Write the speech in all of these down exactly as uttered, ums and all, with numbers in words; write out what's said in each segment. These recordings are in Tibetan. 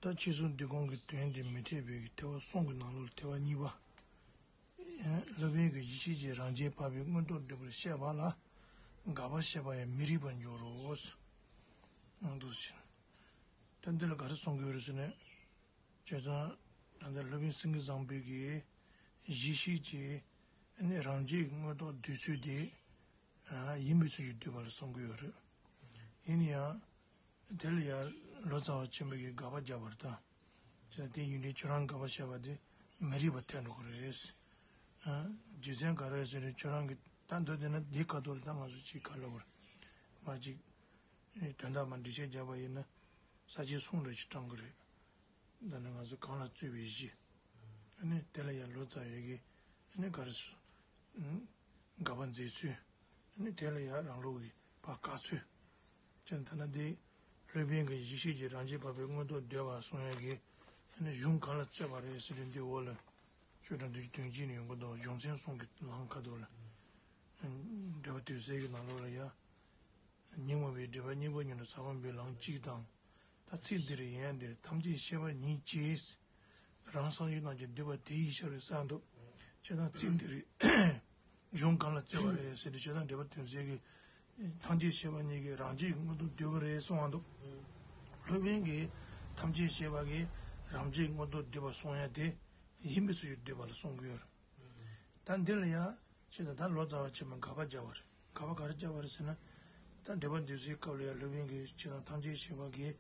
ད་ཕྱི་གསུང་འདི་སྒོམ་གྱི་དོན་དེ་མི་འཐད་པའི་ཐེག་པ་གསུམ་གྱི་ནང་ལོགས་ཐེག་པ་གཉིས་པ། སློབ་དཔོན་གྱིས་ཡེ་ཤེས་ཀྱི་རང་རྒྱལ་འཕགས་པའི་མངོན་རྟོགས་བསྡུས་པར་བཤད་པ་ལ། དགག་པ་བཤད་པ་ཡང་མི་རིགས་པར་འགྱུར་རོ། འདུག་ཟེར། ད་འདི་ལ་ག་རེ་གསུང་གི་ཡོད་རེད་ཟེར་ན། བྱས་ཙང་ད་ལྟ་སློབ་དཔོན་སེང་གེ་བཟང་པོས་ཀྱིས་ཡེ་ཤེས་ཀྱི་ནི་རང་རྒྱལ་གྱི་མངོན་རྟོགས་བསྡུས་ཚུལ་དེ་ཡིན་པའི་ཚུལ་གྱིས་བསྡུས་པ་ལ་གསུང་གི་ཡོད་རེད། ཡིན་ཡང་། དེ་ལ་ཡང་ལོ་ཙཱ་བ་ཆེན་པོ་གིས་དགག་པ་བརྒྱབ་པ་རེད་ད། བྱས་ཙང་དེ་ཡིན་དུས་ཁྱོད་རང་དགག་པ་བྱས་པ་དེ་མི་རིགས་པ་ཐལ་འགྲོ་གི་རེད། རྒྱུ་མཚན་ག་རེ་ཟེར་ན་ཁྱོད་རང་གིས་ད་འདོད་བསྡད་ན་འདི་ཁ་ཐོག་ལ་ད་ང་ཚོ་ཅིག་ག་ལབ་དགོས་རེད། མ་ཅིག་དོན་དག་མ་འགྲེལ་བཤད་བརྒྱབ་པ་ཡིན་ན་ས་བཅད་གསུམ་འདྲ་ཞིག་བགྲང་གི་རེད། ད་ནི་ང་ཚོ་གང་ལ་རྩོད་པའི་གཞི། ཨ་ནི་དེ་ལ་ཡང་ལོ་ཙཱ་བའི་གི་ཨ་ནི་ག་རེ་ཟེར། དགག་པ་མཛད་ཚུལ། ཨ་ནི་དེ་ལ་ཡང་རང་ལུགས་ཀྱི་བཀག་ཚུལ། ཅན་ཐ་ན་འདི། སློབ་དཔོན་གྱིས་ཡེ་ཤེས་ཀྱི་རང་རྒྱལ་འཕགས་པའི་མངོན་རྟོགས་བསྡུས་པ་གསུང་ཡག་གི་ཨ་ནི་གཞུང་གང་ལ་རྩོད་པ་རེད་ཟེར་དུས་འདི་འོག་ལ། ཆོས་དྲང་དོན་གྱི་དོན་གཅིག་ནས་ཡོང་གི་འདུག་གཞུང་ཚན་གསུམ་གྱི་ལམ་ཁ་ཐོག་ལ། འགྲེལ་པ་དོན་གསལ་གྱི་ནང་ལོགས་ལ་ཡ། ཉོན་མོངས་པའི་སྒྲིབ་པ་གཉེན་པོ་ཉིད་དུ་ས་བོན་པའི་ལམ་གཅིག་དང་། ད་ཚིག་འདིར་ཡང་འདིར་ཐམས་ཅད་ཤེས་པ་ཉིད་ཀྱིས། རང་སངས་རྒྱས་རྣམས་ཀྱིས་བསྡུས་པ་དེ་ཡི་ཕྱིར་གསུངས་འདུག་བྱས་ཙང་ཚིག་འདིར་གཞུང་གང་ལ་བརྩི་བ་རེད་ཟེར་དུས་བྱས་ཙང་འགྲེལ་པ་དོན་གསལ་གྱིས་ཐམས་ཅད་ཤེས་པ་ཉིད་ཀྱིས་རང་རྒྱལ་གྱི་མངོན་རྟོགས་བསྡུས་པ་རེད་གསུངས་འདུག་སློབ་དཔོན་གྱིས་ཐམས་ཅད་ཤེས་པ་གིས་རང་རྒྱལ་གྱི་མངོན་རྟོགས་བསྡུས་པ་གསུང་ཡག་དེ་ཡིན་པའི་ཚུལ་གྱིས་བསྡུས་པ་ལ་གསུང་གི་ཡོད་རེད། ད་འདི་ལ་ཡང་། ཅེས་དང་ད་ལོ་ཙཱ་བ་ཆེན་མོས་དགག་པ་བརྒྱབ་པ་རེད། དགག་པ་ག་རེ་བརྒྱབ་པ་རེད་ཟེར་ན། ད་འགྲེལ་པ་འདི་ཚོའི་སྐབས་ལ་ཡང་སློབ་དཔོན་གྱིས་ཅེས་དང་ཐམས་ཅད་ཤེས་པ་གིས་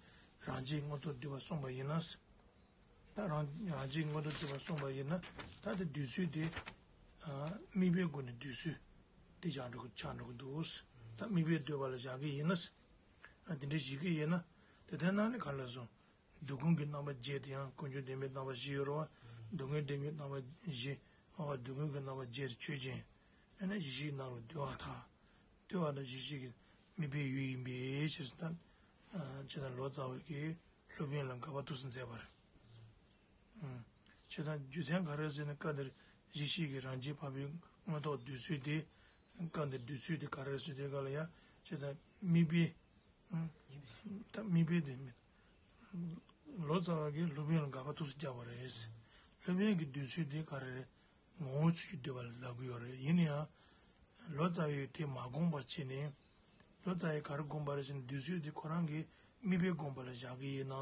རང་རྒྱལ་མངོན་རྟོགས་བསྡུས་པ་གསུངས་པ་ཡིན་ན། ད་རང་རང་རྒྱལ་མངོན་རྟོགས་བསྡུས་པ་གསུངས་པ་ཡིན་ན་ད་དེ་བསྡུས་ཚུལ་དེ། དམིགས་པའི་སྒོ་ནས་བསྡུས་ཚུལ་དེ་བཞག་འགྲོ་གི་ཆགས་འགྲོ་གི་འདུག་ད་དམིགས་པས་བསྡུས་པ་ལ་བཞག་གི་ཡིན་ན། དེ་འདྲ་བཞག་གི་ཡིན་ན། དེ་ལྟར་ན་ནི་ག་ལ་སོང་། སྡུག་ཀུན་གྱི་རྣམ་པ་བརྒྱད་དེ་ཡང་ཀུན་འབྱུང་བདེན་པའི་རྣམ་པ་བཞི་ཡོད་རེད་བ། སྡུག་ཀུན་བདེན་པའི་རྣམ་པ་བཞི། འོ་སྡུག་ཀུན་གྱི་རྣམ་པ་བརྒྱད་དེ་ཆོས་ཅན། ཨ་ནི་ཡེ་ཤེས་ནང་ལ་འདུས་པར་ཐལ། འདུས་པར་ཐལ་ཡེ་ཤེས་ཀྱི་དམིགས་པའི་ཡུལ་ཡིན་པའི་ཕྱིར་ཟེར་ན། ཅེས་དང་ལོ་ཙཱ་བ་གིས་སློབ་དཔོན་ལ་དགག་པ་ཐུགས་སུ་མཛད་པ་རེད། བྱས་ཙང་རྒྱུ་མཚན་ག་རེ་ཟེར་ན་སྐབས་འདིར་ཡེ་ཤེས་ཀྱི་རང་རྒྱལ་འཕགས་པའི་མངོན་རྟོགས་བསྡུས་ཚུལ་དེ། སྐབས་འདིར་བསྡུས་ཚུལ་དེ་ག་རེ་ཟེར་དུས་སྐབས་ལ་ཡང་བྱས་ཙང་དམིགས་པའི། ད་དམིགས་པའི་དེ་མེད། ལོ་ཙཱ་བ་གིས་སློབ་དཔོན་ལ་དགག་པ་ཐུགས་སུ་བཅག་པ་རེད། སློབ་དཔོན་གྱི་བསྡུས་ཚུལ་དེ་ག་རེ་རེད། ངོ་བོ་ཚུལ་གྱིས་བསྡུས་པ་ལ་ལབ་ཀྱི་ཡོད་རེད། ཡིན་ན་ཡང་། ལོ་ཙཱ་བས་དེ་མ་དགོངས་པར་བྱས་ནས། ལོ་ཙཱ་བས་ག་རེ་དགོངས་པ་རེད་ཟེར་ན་བསྡུས་ཚུལ་དེ་ཁོ་རང་གིས་དམིགས་པས་དགོངས་པ་ལ་བཞག་གི་ཡིན་ན།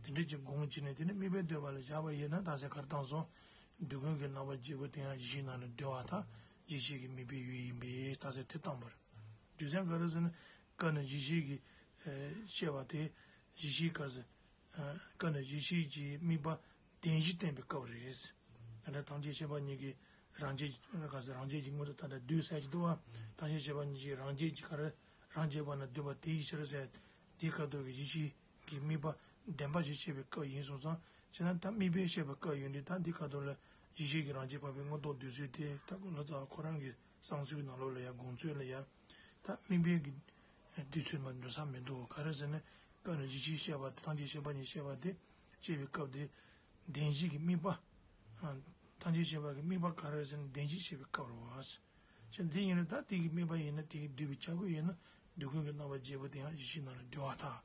དེ་འདྲ་ཅིག་དགོངས་བྱས་ནས་དེ་ནི་དམིགས་པས་བསྡུས་པ་ལ་བཞག་པ་ཡིན་ན་རྟགས་གསལ་ག་རེ་བཏང་སོང་། སྡུག་ཀུན་གྱི་རྣམ་པ་བརྒྱད་པོ་དེ་ཡང་ཡེ་ཤེས་ནང་ལ་འདུས་པར་ཐལ། ཡེ་ཤེས་ཀྱི་དམིགས་པའི་ཡུལ་ཡིན་པས་རྟགས་གསལ་དེ་བཏང་པ་རེད། རྒྱུ་མཚན་ག་རེ་ཟེར་ན། སྐབས་ནས་ཡེ་ཤེས་ཀྱི་ཤེས་པ་དེ། ཡེ་ཤེས་ག་ཟེར། སྐབས་ནས་ཡེ་ཤེས་ཀྱི་དམིགས་པ་བདེན་བཞི་བསྟན་པའི་སྐབས་རེད། ད་ལྟ་ཐམས་ཅད་ཤེས་པ་ཉིད་ཀྱིས་རང་རྒྱལ་གྱི་ག་ཟེར་རང་རྒྱལ་གྱི་མངོན་རྟོགས་ད་ལྟ་བསྡུས་ཟེར་གྱི་འདུག་བ། ཐམས་ཅད་ཤེས་པ་ཉིད་ཀྱིས་རང་རྒྱལ་གྱི་ག་རེ་རང་རྒྱལ་བ་ན་བསྡུས་པ་དེ་ཡི་ཕྱིར་ཟེར། དེའི་ཁ་ཐོག་གི་ཡེ་ཤེས་ཀྱི་དམིགས་པ་བདེན་པ་བཞི་བཤད་པའི་སྐབས་ཡིན་སོང་ཙང་། བྱས་ན་ད་དམིགས་པས་བཤད་པའི་སྐབས་ཡིན་དུས་ད་འདི་ཁ་ཐོག་ལ་ཡེ་ཤེས་ཀྱི་རང་རྒྱལ་འཕགས་པའི་མངོན་རྟོགས་བསྡུས་ཚུལ་དེ་ད་ལོ་ཙཱ་བ་ཁོ་རང་གི་གསུང་ཚུལ་ནང་ལོགས་ལ་ཡང་དགོངས་ཚུལ་ལ་ཡང་། ད་དམིགས་པའི་གི་བསྡུས་ཚུལ་མ་འགྲོ་ས་མི་འདུག་ག་རེ་ཟེར་ན། སྐབས་ནས་ཡེ་ཤེས་བཤད་པ་དེ་ཐམས་ཅད་ཤེས་པ་ཉིད་བཤད་པ་དེ་བཤད་པའི་སྐབས་དེ་བདེན་བཞི་གི་དམིགས་པ། ཐམས་ཅད་ཤེས་པ་གི་དམིགས་པ་ག་རེ་ཟེར་ན་བདེན་བཞི་བཤད་པའི་སྐབས་རེད་བ། ཞེས་འདི་ཡིན་ན་ད་དེ་གི་དམིགས་པ་ཡིན་ན་དེ་གི་བསྡུས་པའི་ཆ་བགོས་ཡིན་ན་སྡུག་ཀུན་གྱི་རྣམ་པ་བརྒྱད་པོ་དེ་ཡང་ཡེ་ཤེས་ནང་ལ་འདུས་པར་ཐལ།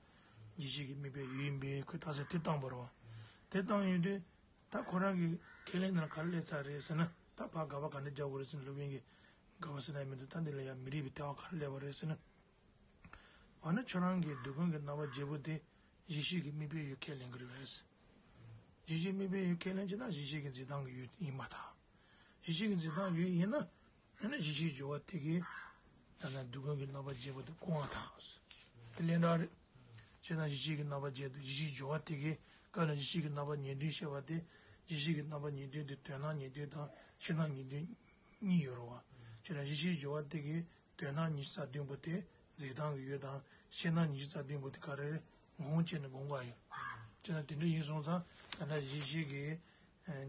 ཡེ་ཤེས་ཀྱི་དམིགས་པའི་ཡུལ་ཡིན་པས་ཁོས་རྟགས་གསལ་དེ་བཏང་པ་རེད་བ། དེ་བཏང་ཡོང་དུས། ད་ཁོ་རང་གི་ཁས་ལེན་ནང་ག་རེ་སླེབས་ཚར་རེད་ཟེར་ན། ད་ཕར་དགག་པ་ག་འདྲ་རྒྱག་དགོས་རེད་ཟེར་ན་སློབ་དཔོན་གྱིས་དགག་པ་ཟེར་ན་མི་འདུག་ད་འདི་ལ་ཡང་མི་རིགས་པའི་ལྟ་བ་ག་རེ་སླེབས་པ་རེད་ཟེར་ན། འོ་ན་ཁྱོད་རང་གིས་སྡུག་ཀུན་གྱི་རྣམ་པ་བརྒྱད་པོ་དེ་ཡེ་ཤེས་ཀྱི་དམིགས་པའི་ཡུལ་ཁས་ལེན་གྱི་རེད་པས། ཡེ་ཤེས་དམིགས་པའི་ཡུལ་ཁས་ལེན་བྱས་ན་ཡེ་ཤེས་ཀྱི་འཛིན་སྟངས་ཀྱི་ཡུལ་ཡིན་མ་ཐག་ཡེ་ཤེས་ཀྱི་འཛིན་སྟངས་ཡུལ་ཡིན་ན། ཨ་ནི་ཡེ་ཤེས་སྦྱོར་བ་དེ་གིས་ད་ལྟ་སྡུག་ཀུན་གྱི་རྣམ་པ་བརྒྱད་པོ་དེ་སྐུང་བ་དང་། དེ་ལན་གྲངས་རེད། བྱས་ཙང་ཡེ་ཤེས་ཀྱི་རྣམ་པ་བརྒྱད་དུ་ཡེ་ཤེས་སྦྱོར་བ་དེ་གིས་སྐབས་ལ་ཡེ་ཤེས་ཀྱི་རྣམ་པ་ཉིད་བསྡུས་བཤད་པ་དེ། ཡེ་ཤེས་ཀྱི་རྣམ་པ་ཉིད་བསྡུས་དེ་དོན་སྣང་ཉིད་བསྡུས་དང་ཕྱི་སྣང་ཉིད་བསྡུས་གཉིས་ཡོད་རེད་བ། བྱས་ཙང་ཡེ་ཤེས་སྦྱོར་བ་དེ་གིས་དོན་སྣང་ཉི་ཤུ་རྩ་བདུན་པོ་དེ་འཛིན་སྟངས་ཀྱི་ཡུལ་དང་ཕྱི་སྣང་ཉི་ཤུ་རྩ་བདུན་པོ་དེ་ག་རེ་རེད་ངོ་བོ་བྱས་ནས་སྒོམ་དགོས་ཡོད། བྱས་ཙང་དེ་འདྲ་ཡིན་སོང་ཙང་ད་ལྟ་ཡེ་ཤེས་ཀྱི།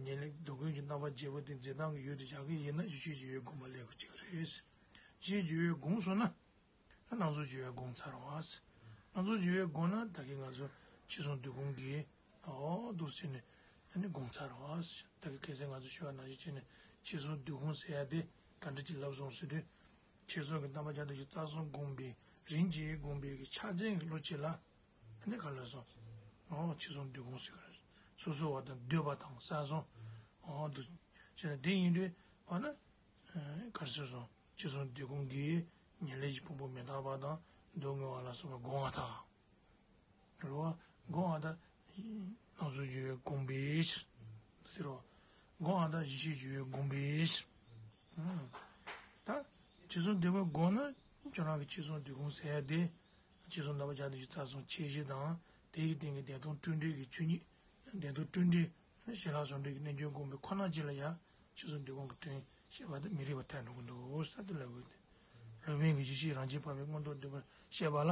ཉེར་ལེན་སྡུག་ཀུན་གྱི་རྣམ་པ་བརྒྱད་པོ་དེ་འཛིན་སྟངས་ཀྱི་ཡུལ་དུ་བཞག་གི་ཡིན་ན་ཡེ་ཤེས་སྦྱོར་བའི་སྒོམ་པ་ལེགས་པོ་གཅིག་རེད། ཡེ་ཤེས་སྦྱོར་བའི་སྒོམ་སོང་ན། སྣང་ཚུལ་སྦྱོར་བའི་སྒོམ་ཚར་བ། སྣང་ཚུལ་སྦྱོར་བའི་སྒོམ་ན་ད་གིན་ང་ཚོ་ཕྱི་གསུང་སྡུག་ཀུན་གྱི་འོ་འདུག་ཟེར་ནས་ཨ་ནི་སྒོམ་ཚར་བ། ད་གིན་ཁ་སང་ང་ཚོ་ཞུ་བ་ནང་བཞིན་བྱས་ནས་ཕྱི་གསུང་སྡུག་ཀུན་ཟེར་ཡ་དེ་ག་འདྲ་ཅིག་ལབ་སོང་ཟེར་དུས། ཕྱི་གསུང་གི་རྣམ་པ་བརྒྱ་དང་བཞི་རྩ་གསུམ་སྒོམ་པའི་རིམ་གྱིས་སྒོམ་པའི་གི་ཕྱག་ཆེན་གྱི་བློ་ཅིག་ལ། ཨ་ནི་ག་ལ་སོང་། ཨོ་ཕྱི་གསུམ་འདོད་ཁུངས་ཟེར་གི་རེད། སོ་སོ་བ་དང་འདོད་པ་དང་ཟེར་སོང་། ཨོ་འདུག་བྱས་ན་དེ་ཡིན་དུས་ཨ་ན་ག་རེ་ཟེར་སོང་། ཕྱི་གསུམ་འདོད་ཁུངས་ཀྱི་ཉེར་ལེན་གྱི་ཕུང་པོ་མི་རྟག་པ་དང་སྡུག་བསྔལ་བ་ལ་སོགས་པ་སྒོམ་པར་ཐལ། རེད་བ། སྒོམ་པར་ཐལ། སྣང་ཚུལ་སྦྱོར་བས་བསྒོམས་པའི་ཕྱིར། ཟེར་བ། སྒོམ་པར་ཐལ། ཡིད་ཤེས་སྦྱོར་བས་བསྒོམས་པའི་ཕྱིར། ད་ཕྱི་གསུམ་འདོད་ཁུངས་བསྒོམས་ན་ཁྱོད་རང་གི་ཕྱི་གསུམ་འདོད་ཁུངས་ཟེར་ཡ་དེ། ཕྱི་གསུམ་རྣམ་པ་བརྒྱ་དང་བཞི་རྩ་གསུམ་ཁྱད་གཞི་དང་དེ་ཡི་སྟེང་གི་བདེན་སྟོང་སྤྲོས་བྲལ་གྱི་ཆོས་ཉིད། བདེན་སྟོང་སྤྲོས་བྲལ་ཞི་ལྷག་ཟུང་འབྲེལ་གྱི་རྣལ་འབྱོར་བསྒོམས་པའི་ཁོ་ན་ཅིག་ལ་ཡང་ཕྱི་གསུམ་འདོད་ཁུངས་ཀྱི་དོན་བཤད་པ་དེ་མི་རིགས་པར་ཐལ་འགྲོ་གི་འདུག་ས་དེ་ལ་འོས་ཏེ། སློབ་དཔོན་གྱིས་ཡིད་ཤེས་རང་བཞིན་འཕགས་པའི་མངོན་རྟོགས་འདོད་པར་བཤད་པ་ལ།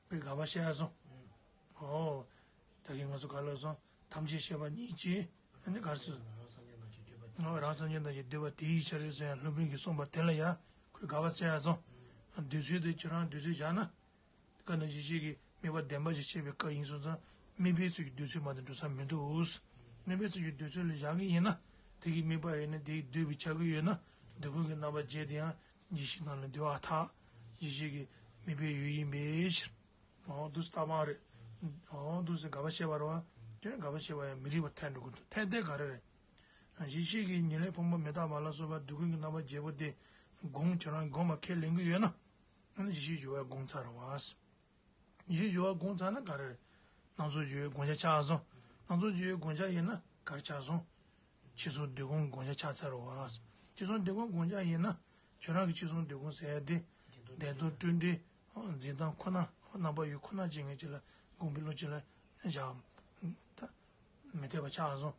ཁོས་དགག་པ་བཤད་ཡ་སོང་། ཨོ། ད་གིན་ང་ཚོ་ག་ལ་སོང་། ཐམས་ཅད་ཤེས་པ་ཉིད་ཀྱིས་ཨ་ནི་ག་རེ་ཟེར། ཨོ་རང་སེམས་ཅན་ཐམས་ཅད་འདོད་པ་དེ་ཡི་ཕྱིར་ཟེར་ཡང་སློབ་དཔོན་གྱིས་གསུངས་པ་དེ་ལ་ཡང་ཁོས་དགག་པ་བཤད་ཡ་སོང་། འདོད་ཚུལ་དེ་ཁྱོད་རང་འདོད་ཚུལ་བཞག་ན། སྐབས་ནས་ཡིད་ཤེས་ཀྱི་དམིགས་པ་བདེན་པ་ཞིག་བཤད་པའི་སྐབས་ཡིན་སོང་ཙང་དམིགས་པའི་ཚུལ་གྱི་འདོད་ཚུལ་མ་གཏོགས་འགྲོ་ས་མི་འདུག་དམིགས་པའི་ཚུལ་གྱི་འདོད་ཚུལ་ལ་བཞག་གི་ཡིན་ན་དེ་གི་དམིགས་པ་ཡོད་ན་དེ་གི་འདོད་པའི་ཆ་གི་ཡོད་ན་འདོད་ཁུངས་ཀྱི་རྣམ་པ་བརྒྱད་དེ་ཡང་ཡིད་ཤེས་རྣམས་ལ་འདོད་པར་ཐལ། ཡིད་ཤེས་ཀྱི་དམིགས་པའི་ཡུལ་ཡིན་པའི་ཕྱིར། འོ་འདུག་སེ་རྟགས་མ་རེད། འོ་འདུག་སེ་དགག་པ་བཤད་པ་རེད་བ། དེ་ནི་དགག་པ་བཤད་པ་ཡང་མི་རིགས་པར་ཐལ་འགྲོ་གི་འདུག་ཐལ་དེ་ག་རེ་རེད། ཡིད་ཤེས་ཀྱི་ཉེར་ལེན་ཕུང་པོ་མི་རྟག་པ་ལ་སོགས་པ་འདོད་ཁུངས་ཀྱི་རྣམ་པ་བརྒྱད་པོ་དེ་སྒོམ་ཁྱོད་རང་སྒོམ་པ་ཁས་ལེན་གྱི་ཡོད་ན། ཨ་ནི་ཡིད་ཤེས་སྦྱོར་བས་བསྒོམས་ཚར་བ། ཡིད་ཤེས་སྦྱོར་བས་བསྒོམས་ཚར་ན་ག་རེ་རེད། སྣང་ཚུལ་སྦྱོར་བས་བསྒོམ་བྱ་ཆགས་སོང་། སྣང་ཚུལ་སྦྱོར་བས་བསྒོམ་བྱ་ཡིན་ན་ག་རེ་ཆགས་སོང་། ཕྱི་གསུམ་འདོད་ཁུངས་བསྒོམ་བྱ་ཆགས་ཚར་བ། ཕྱི་གསུམ་འདོད་ཁུངས་བསྒོམ་བྱ་ཡིན་ན་ཁྱོད་རང་གི་ཕྱི་གསུམ་འདོད་ཁུངས་ཟེར་ཡ་དེ་བདེན་སྟོང་སྤྲོས་བྲལ་འཛིན་སྟངས་ཁོ་ན་རྣམ་པ་ཡུལ་ཁོ་ན་ཅན་ངེས་ཅན་ལ་སྒོམ་པའི་བློ་ཅན་ལ་བཞག་ད་མི་འཐད་པ་ཆགས་སོང་།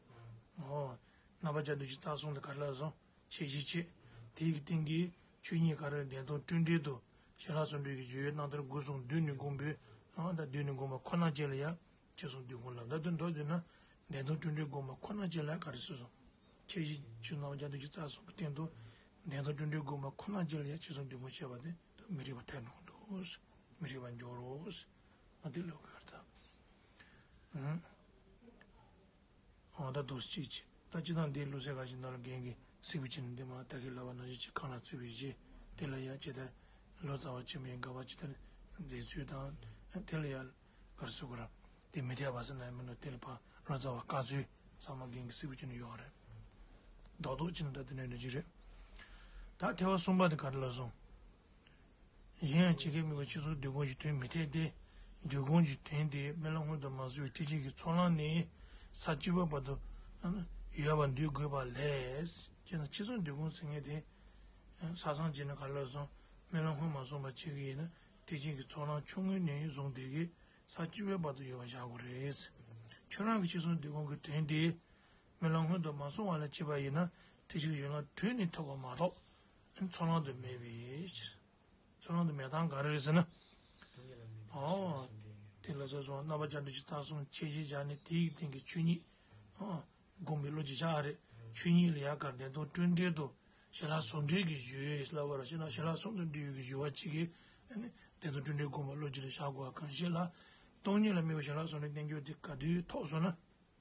འོ། རྣམ་པ་བརྒྱ་དང་བཞི་རྩ་གསུམ་དེ་ག་རེ་ལབ་སོང་། ཁྱད་གཞི་བྱས། དེ་ཡི་སྟེང་གི་ཆོས་ཉིད་ག་རེ་བདེན་སྟོང་སྤྲོས་བྲལ་དུ་ཞི་ལྷག་ཟུང་འབྲེལ་གྱི་སྦྱོར་བའི་རྣམ་ཐར་དགུ་གསུམ་བསྡུས་ནས་བསྒོམས་པའི་ཨང་དང་བསྡུས་ནས་བསྒོམས་པ་ཁོ་ན་ཅན་ལ་ཡང་ཕྱི་གསུམ་འདོད་ཁུངས་ལབ་ད་དུ་མདོར་བསྡུས་ན་བདེན་སྟོང་སྤྲོས་བྲལ་བསྒོམས་པ་ཁོ་ན་ཅན་ལ་ག་རེ་ཟེར་སོང་། ཁྱད་གཞི་ཆོས་རྣམ་པ་བརྒྱ་དང་བཞི་རྩ་གསུམ་གྱི་སྟེང་དུ་བདེན་སྟོང་སྤྲོས་བྲལ་བསྒོམས་པ་ཁོ་ན་ཅན་ལ་ཡང་ཕྱི་གསུམ་འདོད་ཁུངས་བཤད་པ་དེ་ད་མི་རིགས་པར་ཐལ་འགྲོ་གི་འདུག་མི་རིགས་པར་འགྱུར་རོ། ང་འདི་ལབ་དགོས་ཡོད་ད། ཨང་། འོ་ད་འདུག་སེ་གཅིག་བྱས། ད་སྤྱིར་བཏང་འདིའི་བློ་གསལ་ཁ་ཞིག་ནང་ལ་རྒན་གྱིས་གཟིགས་པ་བྱས་ན་འདི་མ་ད་གིན་ལབ་པ་ནང་བཞིན་གཅིག་གང་ལ་ཚུད་པའི་གཞི་དེ་ལ་ཡང་ཇི་ལྟར་ལོ་ཙཱ་བ་ཆེན་པོའི་དགག་པ་ཇི་ལྟར་མཛད་ཚུལ་དང་དེ་ལ་ཡང་ག་རེ་ཟེར་དགོས་ར་དེ་མི་འཐད་པ་ཟེར་ན་ཡང་མིན་འགྲོ་དེ་ལ་ཕར་ལོ་ཙཱ་བ་བཀའ་སྩལ་ཚང་མ་རྒན་གྱིས་གཟིགས་པ་བྱས་ན་ཡོད་རེད། རྡོག་རྡོག་བྱས་ན་ད་དེ་ནས་འདྲ་ཅིག་རེད། ད་ཐེག་པ་གསུམ་པ་དེ་ག་རེ་ལབ་སོང་། གཞན་ཡང་ཇི་སྐད་དམིགས་པ་ཕྱི་གསུམ་འདོད་ཁུངས་ཀྱི་དོན་མི་འཐད་དེ། འདོད་ཁུངས་ཀྱི་དོན་དེ་རྨི་ལམ་སྔོན་དུ་མ་སོང་བའི་ཐེག་ཆེན་གྱི་ཚོགས་ལམ་ནས་ས་བཅུ་པའི་བར་དུ་ཡོད་པར་འདོད་དགོས་པ་ལས། ཅེ་ན་ཕྱི་གསུམ་འདོད་ཁུངས་ཟེར་མཁན་དེ། ས་སང་བྱས་ན་ག་ལ་སོང་རྨི་ལམ་སྔོན་མ་སོང་བ་བྱེད་ཀྱི་ཡིན་ན་ཐེག་ཆེན་གྱི་ཚོགས་ལམ་ཆུང་ངུའི་ནས་བཟུང་དེ་གི་ས་བཅུ་པའི་བར་དུ་ཡོད་པ་བཞག་དགོས་རེད། ཁྱོད་རང་གི་ཕྱི་གསུམ་འདོད་ཁུངས་ཀྱི་དོན་དེ། རྨི་ལམ་སྔོན་དུ་མ་སོང་བ་ལ་བྱེད་པ་ཡིན་ན་ཐེག་ཆེན་གྱི་སྦྱོར་ལམ་དྲུག་ནས་ཐོབ་པ་མ་གཏོགས། ཚོགས་ལམ་དུ་མེད་པའི་ཕྱིར། ཚོགས་ལམ་དུ་མེད་སྟངས་ག་རེ་རེད་ཟེར་ན། ཨོ། དེ་ལ་སོ་སོ་རྣམ་པ་བརྒྱ་དང་བཞི་རྩ་གསུམ་ཁྱད་གཞི་བཞག་ནས་དེའི་སྟེང་གི་ཆོས་ཉིད། ཨོ། བསྒོམས་པའི་བློ་ཅིག་བཞག་རེད། ཆོས་ཉིད་ལ་ཡང་གར་བདེན་སྟོང་སྤྲོས་བྲལ་དུ་ཞི་ལྷག་ཟུང་འབྲེལ་གྱི་སྦྱོར་ལབ་པ་ར་ཞེ་ན་ཞི་ལྷག་གསུམ་དང་འབྲེལ་ཡོད་ཀྱི་སྦྱོར་བ་གཅིག་གིས་ཨ་ནི་བདེན་སྟོང་སྤྲོས་བྲལ་བསྒོམས་པའི་བློ་ཅིག་ལ་བཞག་དགོས་པ་གང་ཞིག་ལ། སྟོང་ཉིད་ལ་དམིགས་པའི་ཞི་ལྷག་ཟུང་འབྲེལ་རྟེན་འབྱུང་དེ་ག་དུས་ཐོབ་སོང་ན།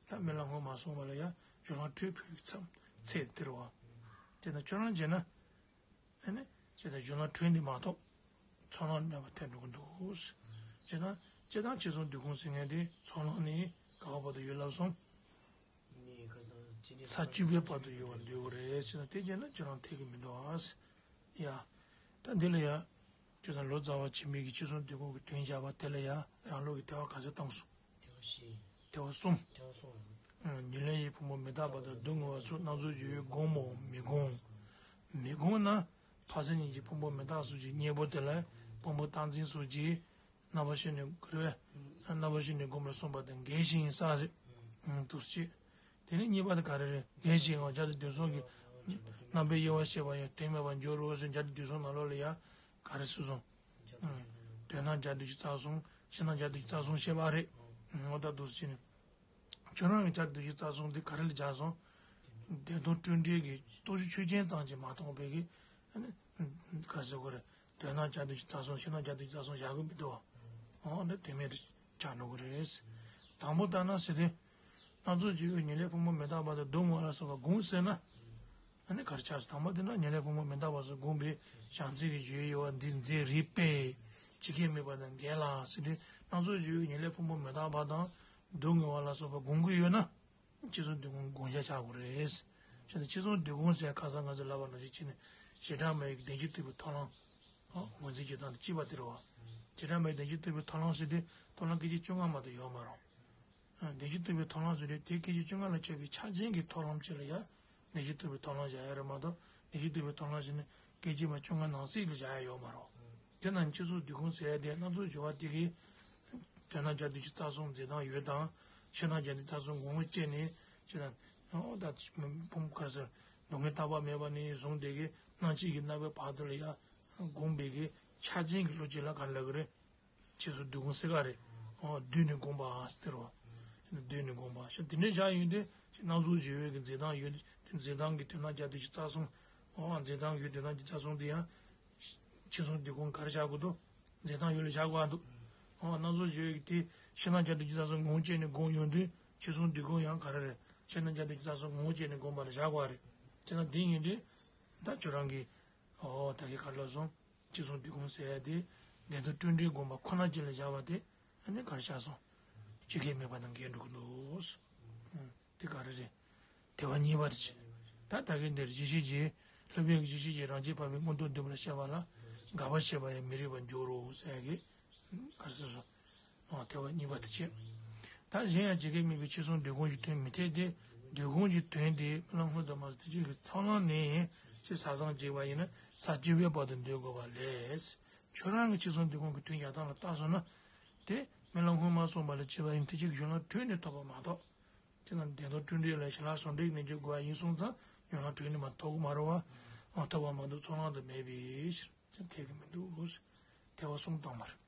ད་རྨི་ལམ་སྔོན་མ་སོང་བ་ལ་ཡང་སྦྱོར་ལམ་དྲུག་ཕུལ་གྱི་མཚམས་ཚད་དེ་རེད་བ། དེ་ན་ཁྱོད་རང་བྱས་ན། ཨ་ནི་ཅེ་ད་སྦྱོར་ལམ་དྲུག་འདི་མ་གཏོགས། ཚོགས་ལམ་མེད་པར་ཐལ་འགྲོ་གི་འདུག་ཅེ་ད་ཅེ་ད་ཕྱི་གསུམ་འདོད་ཁུངས་ཟེར་མཁན་དེ་ཚོགས་ལམ་ནི་ག་བ་བར་དུ་ཡོད་ལབ་སོང་། ས་བཅུ་པའི་བར་དུ་ཡོད་པར་འདོད་དགོས་རེད་ཟེར་ན་དེ་བྱས་ན་ཁྱོད་རང་ཐེག་གི་མི་འདུག་ཨ། ཡ། ད་འདི་ལ་ཡ། ཁྱོད་ཚང་ལོ་ཙཱ་བ་ཆེན་པོའི་གི་ཕྱི་གསུམ་འདོད་ཁུངས་ཀྱི་དོན་བཞག་པ་དེ་ལ་ཡ་རང་ལུགས་ཀྱི་དེ་བ་ག་ཚོད་བཏང་སོང་། དེ་བ་བཞི། དེ་བ་གསུམ། དེ་བ་གསུམ། ཨ། ཉེར་ལེན་གྱི་ཕུང་པོ་མི་རྟག་པ་དང་སྡུག་བསྔལ་བ་སོགས་སྣང་ཚུལ་སྦྱོར་བས་བསྒོམ་མོ་མི་བསྒོམ། མི་བསྒོམ་ན། འཕགས་སེང་གཉིས་ཀྱི་ཕུང་པོ་མི་རྟག་སོགས་ཀྱི་གཉེན་པོ་དེ་ལ་ཕུང་པོ་རྟག་འཛིན་སོགས་ཀྱི་རྣམ་པ་ཤེས་ནས་ག་རེ་བས། རྣམ་པ་ཤེས་ནས་བསྒོམས་ལ་གསུངས་པ་དང་འགལ་ཞིང་ས་རེད། དུ་སྤྱད། དེ་ནས་གཉིས་པ་དེ་ག་རེ་རེད། འགལ་ཞིང་ངོ་བརྒྱ་དང་དོན་གསུམ་གྱི་རྣམ་པའི་དབྱེ་བ་བཤད་པ་ཡང་དོན་མེད་པར་འགྱུར་རོ་ཟེར་བརྒྱ་དང་དོན་གསུམ་ནང་ལོགས་ལ་ཡ། ག་རེ་སུ་སོང་། དོན་རྣམ་བརྒྱ་དང་བཞི་རྩ་གསུམ་ཕྱི་རྣམ་བརྒྱ་དང་བཞི་རྩ་གསུམ་བཤད་པ་རེད། ངོ་ད་དུ་ཕྱིན། ཁྱོད་རང་གི་བརྒྱ་དང་བཞི་རྩ་གསུམ་འདི་ག་རེ་ལ་སྦྱར་སོང་། བདེན་སྟོང་སྤྲོས་བྲལ་གྱི་རྟོགས་བྱའི་ཆོས་ཅན་ཙམ་གྱིས་མ་མཐོང་བའི་གི། ག་རེ་ཟེར་དགོས་རེད། དོན་རྣམ་བརྒྱ་དང་བཞི་རྩ་གསུམ་ཕྱི་རྣམ་བརྒྱ་དང་བཞི་རྩ་གསུམ་བཞག་གི་མི་འདུག་བ། འོ་འདི་དོན་མེད་དུ་ཆགས་འགྲོ་གི་རེད། དང་པོ་ལྟར་ན་ཟེར་དུས། སྣང་ཚུལ་སྦྱོར་བས་ཉེར་ལེན་ཕུང་པོ་མི་རྟག་པ་དང་སྡུག་བསྔལ་ལ་སོགས་པ་བསྒོམ་ཟེར་ན། ཨ་ནི་ག་རེ་ཆགས་སོང་། དང་པོ་དེ་ན་ཉེར་ལེན་ཕུང་པོ་མི་རྟག་པ་སོགས་བསྒོམས་པའི་བྱང་སེམས་ཀྱི་སྦྱོར་བའི་དབྱེ་བ་འདི་མཛད་རིགས་པས་ཇི་སྐད་དམིགས་པ་དང་འགལ་ལ་ཟེར་དུས་སྣང་ཚུལ་སྦྱོར་བས་ཉེར་ལེན་ཕུང་པོ་མི་རྟག་པ་དང་ སྡུག་བསྔལ་བ་ལ་སོགས་པ་སྒོམ་གྱི་ཡོད་ན། འཆི་གསུམ་སྡུག་བསྔལ་སྒོམ་བྱ་བྱ་དགོས་རེད། བྱས་ཙང་འཆི་གསུམ་སྡུག་བསྔལ་ཟེར་ཁ་སང་ང་ཚོས་ལབ་པ་ནང་བཞིན་བྱས་ནས་བྱེ་བྲག་སྨྲ་བའི་བདེན་བཞི་རྟོགས་པའི་ཐོབ་ལམ་ངོས་འཛིན་བྱེད་སྟངས་དང་གཅིག་པ་དེ་རེད་བ། བྱེ་བྲག་སྨྲ་བའི་བདེན་བཞི་རྟོགས་པའི་ཐོབ་ལམ་ཟེར་དུས་ཐོབ་ལམ་སྐད་ཅིག་བཅོ་ལྔ་མ་གཏོགས་ཡོད་མ་རེད། བདེན་བཞི་རྟོགས་པའི་ཐོབ་ལམ་ཟེར་དུས་དེ་སྐད་ཅིག་བཅོ་ལྔ་ལ་ཆགས་པའི་ཆགས་ཆེན་གྱི་ཐོབ་ལམ་ཅིག་ལ་ཡང་བདེན་བཞི་རྟོགས་པའི་ཐོབ་ལམ་བཞག་ཡ་རེད་མ་གཏོགས་བདེན་བཞི་རྟོགས་པའི་ཐོབ་ལམ་ཟེར་ནས་སྐད་ཅིག་མ་བཅོ་ལྔ་ནང་གསེས་ལ་བཞག་ཡ་ཡོད་མ་རེད། དེ་ན་འཆི་གསུམ་སྡུག་བསྔལ་ཟེར་ཡ་དེ་སྣ་ཚོགས་སྦྱོར་བ་དེ་གའི་དོན་དམ་བརྒྱད་དོན་གྱི་རྩ་གསུམ་འཛིན་སྟངས་ཡུལ་དང་། ཕྱི་ནང་བརྒྱད་དོན་གྱི་རྩ་གསུམ་ངོ་བོ་བཅས་ནས་ཅི་དང་། ཨོ་ད་ཕུང་གར་སར་སྡུག་བསྔལ་རྟག་པ་མེད་པ་ནས་བཟུང་སྟེ་གི་སྣང་མཆེད་ཀྱི་རྣམ་པའི་བར་དུ་ལ་ཡ་སྒོམ་པའི་གི་ཆགས་ཆེན་གྱི་བློ་སྐྱེ་ལ་ག་རེ་ལབ་ཀྱི་རེད། འཆི་གསུམ་སྡུག་བསྔལ་ཟེར་ག་རེད། ཨོ་བསྡུས་ནས་སྒོམ་པ་ཟེར་བ། བསྡུས་ནས་སྒོམ་པ་ཞེས་དེ་འདྲའི་བཞག་ཡོང་དུས་སྣ་ཚོགས་སྦྱོར་བའི་གི་འཛིན་སྟངས་ཡོད་དུས་འཛིན་སྟངས་ཀྱི་དོན་དམ་བརྒྱད་དོན་གྱི་རྩ་གསུམ། ཨོ་འཛིན་སྟངས་ཀྱི་དོན་དམ་གྱི་རྩ་གསུམ་དེ་ཡང་། འཆི་གསུམ་སྡུག་བསྔལ་ག་རེ་བཞག་དགོས་འདུག་འཛིན་སྟངས་ཡུལ་ལ་བཞག་དགོས་འདུག་ཨོ་སྣ་ཚོགས་སྦྱོར་བའི་གི་དེ་ཕྱི་ནང་བརྒྱད་དོན་གྱི་རྩ་གསུམ་ངོ་བོ་བཅས་ནས་སྒོམ་ཡོང་དུས་འཆི་གསུམ་སྡུག་བསྔལ་ཡང་ག་རེ་རེད། ཕྱི་ནང་བརྒྱད་དོན་གྱི་རྩ་གསུམ་ངོ་བོ་བཅས་ནས་སྒོམ་པ་ལ་བཞག་དགོས་རེད། དེ་ན་དེ་ཡིན་དུས་ད་ཁྱོད་རང་གིས་ཨོ་ད་གི་ག་རེ་ལབ་སོང་། འཆི་གསུམ་སྡུག་བསྔལ་ཟེར་ཡ་དེ་བདེན་མཐའ་སྤྲོས་བྲལ་སྒོམ་པ་ཁོ་ན་ཅིག་ལ་བཞག་པ་དེ་ཨ་ནི་ག་རེ་ཆགས་སོང་། ཆོས་སྐད་དམིགས་པ་དང་འགལ་འགྲོ་གི་འདུག་དེ་ག་རེ་རེད། དེ་བ་གཉིས་པ་དེ་བྱེད། ད་ད་གིན་འདིར་གཞི་ཤེས་ཀྱིས་སློབ་དཔོན་གྱི་གཞི་ཤེས་ཀྱིས་རང་རྐྱ་འཕགས་པའི་མངོན་རྟོགས་འདུས་པ་ལ་བཤད་པ་ལ་དགག་པ་བྱེད་པ་ཡང་མི་རིགས་པར་འགྱུར་རོ་ཟེར་ཡ་གི་ག་རེ་ཟེར་སོང་། ཨོ་དེ་བ་གཉིས་པ་དེ་བྱེད། ད་གཞན་ཡང་ཇི་སྐད་དམིགས་པའི་འཆི་གསུམ་སྡུག་བསྔལ་གྱི་དོན་མི་འཐད་དེ། སྡུག་བསྔལ་གྱི་དོན་དེ་རྨི་ལམ་སྔོན་དུ་མ་སོང་དེ་ཆོས་ཀྱི་ཚོགས་ལམ་ནས་ཅི་ས་བཟང་བྱེད་པ་ཡིན་ན་ས་བཅུ་པའི་བར་དུ་འདོད་དགོས་པ་ལས། ཁྱོད་རང་གི་འཆི་གསུམ་སྡུག་བསྔལ་གྱི་དོན་བཞག་སྟངས་ལ་བལྟས་སོང་ན། དེ་རྨི་ལམ་སྔོན་མ་སོང་བ་ལ་བྱེད་པ་ཡིན་དེ་ཆོས་ཀྱི་གཞུང་ལམ་གྲོལ་ནས་ཐོབ་པ་མ་གཏོགས། དེ་ན་བདེན་མཐའ་སྤྲོས་བྲལ་ལ་ཞི་ལྷག་ཟུང་འབྲེལ་གྱི་གནས་ཚུལ་དགོས་པ་ཡིན་སོང་ཙང་གཞུང་ལམ་གྲོལ་ནས་མ་ཐོབ་ཀྱི་མ་རེད་བ། ཐོབ་པ་མ་གཏོགས་ཚོགས་ལམ་དུ་མེད་པའི་ཕྱིར། ཅང་འཐད་ཀྱི་མི་འདུག་དེ་བ་གསུམ་བཏང་བ་རེད།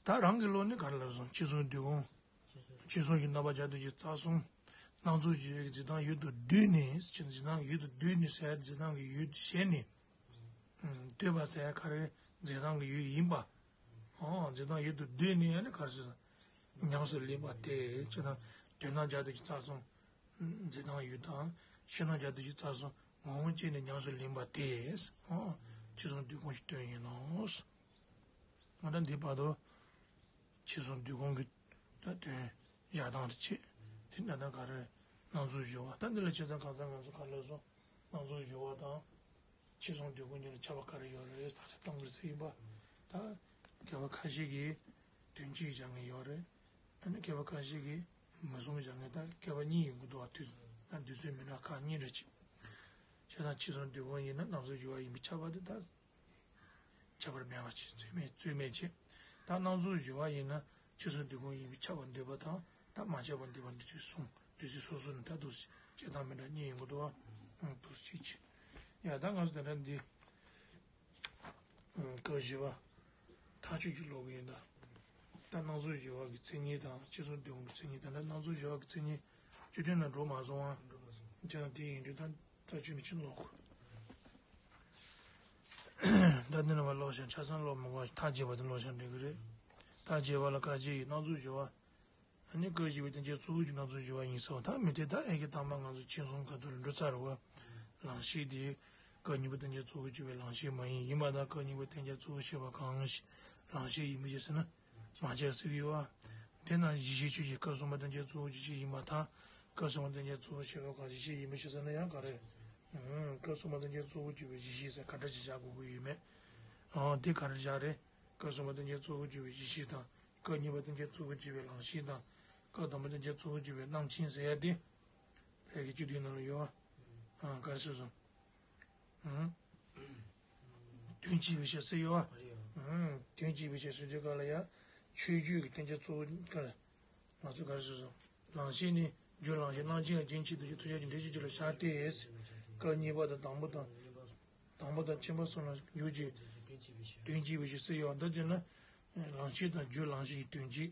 ད་རང་གི་བློ་ནི་ག་རེ་ལབ་སོང་འཆི་གསུམ་སྡུག་བསྔལ། འཆི་གསུམ་གྱི་རྣམ་པ་བརྒྱད་དོན་གྱི་རྩ་གསུམ། སྣ་ཚོགས་སྦྱོར་བའི་འཛིན་སྟངས་ཡུལ་དུ་བསྡུས་ནས་ཅི་འཛིན་སྟངས་ཡུལ་དུ་བསྡུས་ནས་ཟེར་འཛིན་སྟངས་ཀྱི་ཡུལ་དུ་བྱས་ནས། ཨུམ། བསྡུས་པ་ཟེར་ག་རེ་འཛིན་སྟངས་ཀྱི་ཡུལ་ཡིན་པ། ཨོ་འཛིན་སྟངས་ཡུལ་དུ་བསྡུས་ནས་ཡང་ནི་ག་རེ་ཟེར། ཉམས་སུ་ལེན་པ་སྟེ་ཅི་དང་དོན་དམ་བརྒྱད་དོན་གྱི་རྩ་གསུམ། འཛིན་སྟངས་ཡུལ་དང་ཕྱི་ནང་བརྒྱད་དོན་གྱི་རྩ་གསུམ་ངོ་བོ་བཅས་ནས་ཉམས་སུ་ལེན་པ་སྟེ། ཨོ་འཆི་གསུམ་སྡུག་བསྔལ་གྱི་དོན་ཡིན་ནོ། ང་ད་འདི་བར་དུ་འཆི་གསུམ་སྡུག་བསྔལ་གྱི་ད་དོན་བཞག་སྟངས་དེ་བྱེད། དེ་ད་ལྟ་ག་རེ་སྣ་ཚོགས་སྦྱོར་བ་ད་འདི་ལ་བྱས་ཙང་གང་ཟག་ང་ཚོ་ག་ལ་སོང་སྣ་ཚོགས་སྦྱོར་བ་དང་། འཆི་གསུམ་སྡུག་བསྔལ་གཉིས་ལ་ཁྱད་པར་ག་རེ་ཡོད་རེད་ད་ཆ་གཏོང་གི་ཟེར་ཡིན་པ། ད་མཁས་པ་ཁ་ཤས་ཀྱིས་དོན་གཅིག་བཞག་མཁན་ཡོད་རེད། ཨ་ནི་མཁས་པ་ཁ་ཤས་ཀྱིས་མུ་གསུམ་བཞག་མཁན་ད་མཁས་པ་གཉིས་ཡོང་གི་འདུག་བ། དུས་ད་དུས་ཚོད་མི་འདྲ་ཁག་གཉིས་འདྲ་ཅིག་བྱས་ཙང་འཆི་གསུམ་སྡུག་བསྔལ་ཡིན་ན་སྣ་ཚོགས་སྦྱོར་བ་ཡིན་པའི་ཁྱབ་པ་དེ་ད་ཁྱད་པར་མེད་པ་ཅིག་རྩོད་མེད་རྩོད་མེད་ཅིག་ད་སྣ་ཚོགས་སྦྱོར་བ་ཡིན་ན་འཆི་གསུམ་སྡུག་བསྔལ་ཡིན་པའི་ཁྱབ་པ་འདོད་པ་དང་ད་མ་ཁྱབ་པ་འདོད་པ་འདི་ཚོས་གསུངས། དུས་ཚོད་སོ་སོ་ནས་ད་འདུག་སེ་བྱེད་སྟངས་མི་འདྲ་གཉིས་ཡོང་གི་འདུག་བ། འདུག་སེ་བྱེད་ཅིག་ཡ་ད་ང་ཚོ་དེ་འདྲ་འདི་སྐབས་བཞི་པ་ཐག་གཅོད་ཀྱི་ཀློག་གི་ཡིན་ད། ད་སྣ་ཚོགས་སྦྱོར་བ་གི་མཚན་ཉིད་དང་འཆི་གསུམ་སྡུག་བསྔལ་གྱི་མཚན་ཉིད་ད་ལྟ་སྣ་ཚོགས་སྦྱོར་བ་གི་མཚན་ཉིད་བཅུ་བདུན་ལ་འགྲོ་མ་སོང་བ། བྱས་ན་དེ་ཡིན་དུས་ད་ཐག་གཅོད་ནི་ཕྱིན་ཀློག་ད་འདི་ནས་མར་ཀློག་ཤག་ཆ་ཚང་ཀློག་མི་དགོས་ཐག་བཅད་པ་དེ་ཀློག་ཤག་འགྲིག་གི་རེད། ཐག་བཅད་པ་ལ་བཀའ་བཅད་ཡིན་སྣ་ཚོགས་སྦྱོར་བ། ཨ་ནི་སྐབས་བཞི་པའི་བསྟན་བཅོས་གཙོ་བོ་གྱུར་སྣ་ཚོགས་སྦྱོར་བ་ཡིན་ཟེར་བ་ད་མི་དེ་ད་ཨེ་ཀའི་དང་པོ་ང་ཚོ་མཆན་གསུམ་ཁ་ཐུག་ལ་འགྲོ་ཚར་བ། ལང་གཤིས་དེ། སྐབས་གཉིས་པའི་བསྟན་བཅོས་གཙོ་བོ་གྱུར་པའི་ལང་གཤིས་མ་ཡིན་ཡིན་པ་དང་སྐབས་གཉིས་པའི་བསྟན་བཅོས་གཙོ་བོ་བྱས་པ་གང་ཞིག་ལང་གཤིས་ཡིན་མི་ཞིག་ཟེར་ན། མ་བྱས་ཟེར་གྱི་ཡོད་བ། དེ་ན་གཞི་ཤེས་ཆོས་ཅན་སྐབས་གསུམ་པའི་བསྟན་བཅོས་གཙོ་བོ་གྱུར་ཤེས་ཡིན་པ་དང་། སྐབས་གསུམ་པའི་བསྟན་བཅོས་གཙོ་བོ་བྱས་པ་གང་ཞིག་ཤེས་ཡིན་མི་ཞིག་ཟེར་ན་ཡང་ག་རེ། ཨང་། སྐབས་གསུམ་པའི་བསྟན་བཅོས་གཙོ་བོ་གྱུར་པའི་གཞི་ཤེས་ཟེར་ག་འདྲ་ཞིག་བཞག་དགོས་ཀྱི་ཡོད་མེད། ཨང་། དེ་ག་རེ་བཞག་རེད། སྐབས་གསུམ་པའི་བསྟན་བཅོས་གཙོ་བོ་གྱུར་པའི་གཞི་ཤེས་དང་། སྐབས་གཉིས་པའི་བསྟན་བཅོས་གཙོ་བོ་གྱུར་པའི་ལང་གཤིས་དང་། སྐབས་དང་པོའི་བསྟན་བཅོས་གཙོ་བོ་གྱུར་པའི་རྣམ་མཁྱེན་ཟེར་ཡ་དེ། ལས་ཀྱི་བཅུ་བདུན་ནང་ལ་ཡོད་པ། ཨང་། ག་རེ་ཟེར་སོང་། ཨང་། དོན་གཅིག་པའི་ཕྱིར་ཟེར་ཡོད་པ། ཨང་། དོན་གཅིག་པའི་ཕྱིར་ཟེར་དུས་སྐབས་ལ་ཡ། ཆོས་བརྒྱུད་ཀྱི་བསྟན་བཅོས་གཙོ་བོ་ག་རེ། ང་ཚོས་ག་རེ་ཟེར་སོང་། ལང་གཤིས་ནི་རྒྱུ་ལང་གཤིས་རྣམ་མཁྱེན་ཡང་རྒྱུན་གཅིག་ཏུ་རྒྱུ་ཐོབ་བྱ་རྒྱུ་འབྲས་གཅིག་གྱུར་ལ་བཞག་སྟེ། སྐབས་གཉིས་པ་དང་དང་པོ་དང་། དང་པོ་དང་ཁྱིམ་པ་གསུམ་ལ་འཇུག་ཅིང་། དོན་གཅིག་པའི་ཕྱིར་ཟེར་ཡོད་པ་འདི་དེ་ན། ལང་གཤིས་དང་རྒྱུ་ལང་གཤིས་ཀྱི་དོན་གཅིག་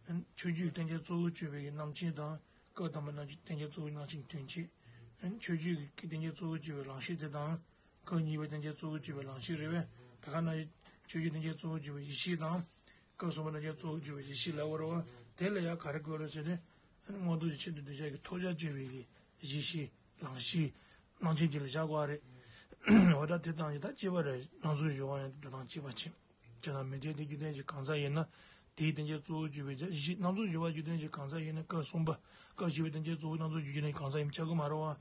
ཆོས་བརྒྱུད་བསྟན་བཅོས་གཙོ་བོ་གྱུར་པའི་རྣམ་མཁྱེན་དང་། སྐབས་དང་པོའི་རྣམ་བསྟན་བཅོས་གཙོ་བོའི་རྣམ་མཁྱེན་དོན་གཅིག་ཆོས་བརྒྱུད་ཀྱི་བསྟན་བཅོས་གཙོ་བོ་གྱུར་པའི་ལང་གཤིས་དེ་དང་། སྐབས་གཉིས་པའི་བསྟན་བཅོས་གཙོ་བོ་གྱུར་པའི་ལང་གཤིས་རེད་པས། ད་ག་ན་ཆོས་བརྒྱུད་བསྟན་བཅོས་གཙོ་བོ་གྱུར་པའི་ཡེ་ཤེས་དང་། སྐབས་གསུམ་པའི་བསྟན་བཅོས་གཙོ་བོ་གྱུར་པའི་ཡེ་ཤེས་ལབ་པ་རེད་པ། དེ་ལ་ཡང་ག་རེ་དགོས་རེད་ཟེར་ན། མངོན་རྟོགས་ཀྱི་ཆེད་དུ་གདུལ་བྱ་གི་ཐོབ་བྱ་སྤྱོད་པའི་གི་ཡེ་ཤེས་ལང་གཤིས་རྣམ་མཁྱེན་གྱི་ལ་བཞག་དགོས་པ་རེད། འོ་ད་དེ་དང་ཡི་ད་གཅིག་པ་རེད། སྣ་ཚོགས་སྦྱོར་བ་ཡང་འགྲོ་སྟངས་གཅིག་པ་ཕྱིན། བྱས་ཙང་མི་འཐད་དེ་རྒྱུ་ལྡན་གྱི་གང་ཟག་ཡིན་ན། དེའི་བསྟན་བྱ་གཙོ་བོར་གྱུར་པའི་བྱ་གཞི། སྣ་ཚོགས་སྦྱོར་བ་རྒྱུ་ལྡན་གྱི་གང་ཟག་ཡིན་ན་སྐབས་གསུམ་པ། སྐབས་བཞི་པའི་བསྟན་བྱ་གཙོ་བོ་སྣ་ཚོགས་རྒྱུ་ལྡན་གྱི་གང་ཟག་ཡིན་པ་ཆགས་ཀྱི་མ་རེད་བ།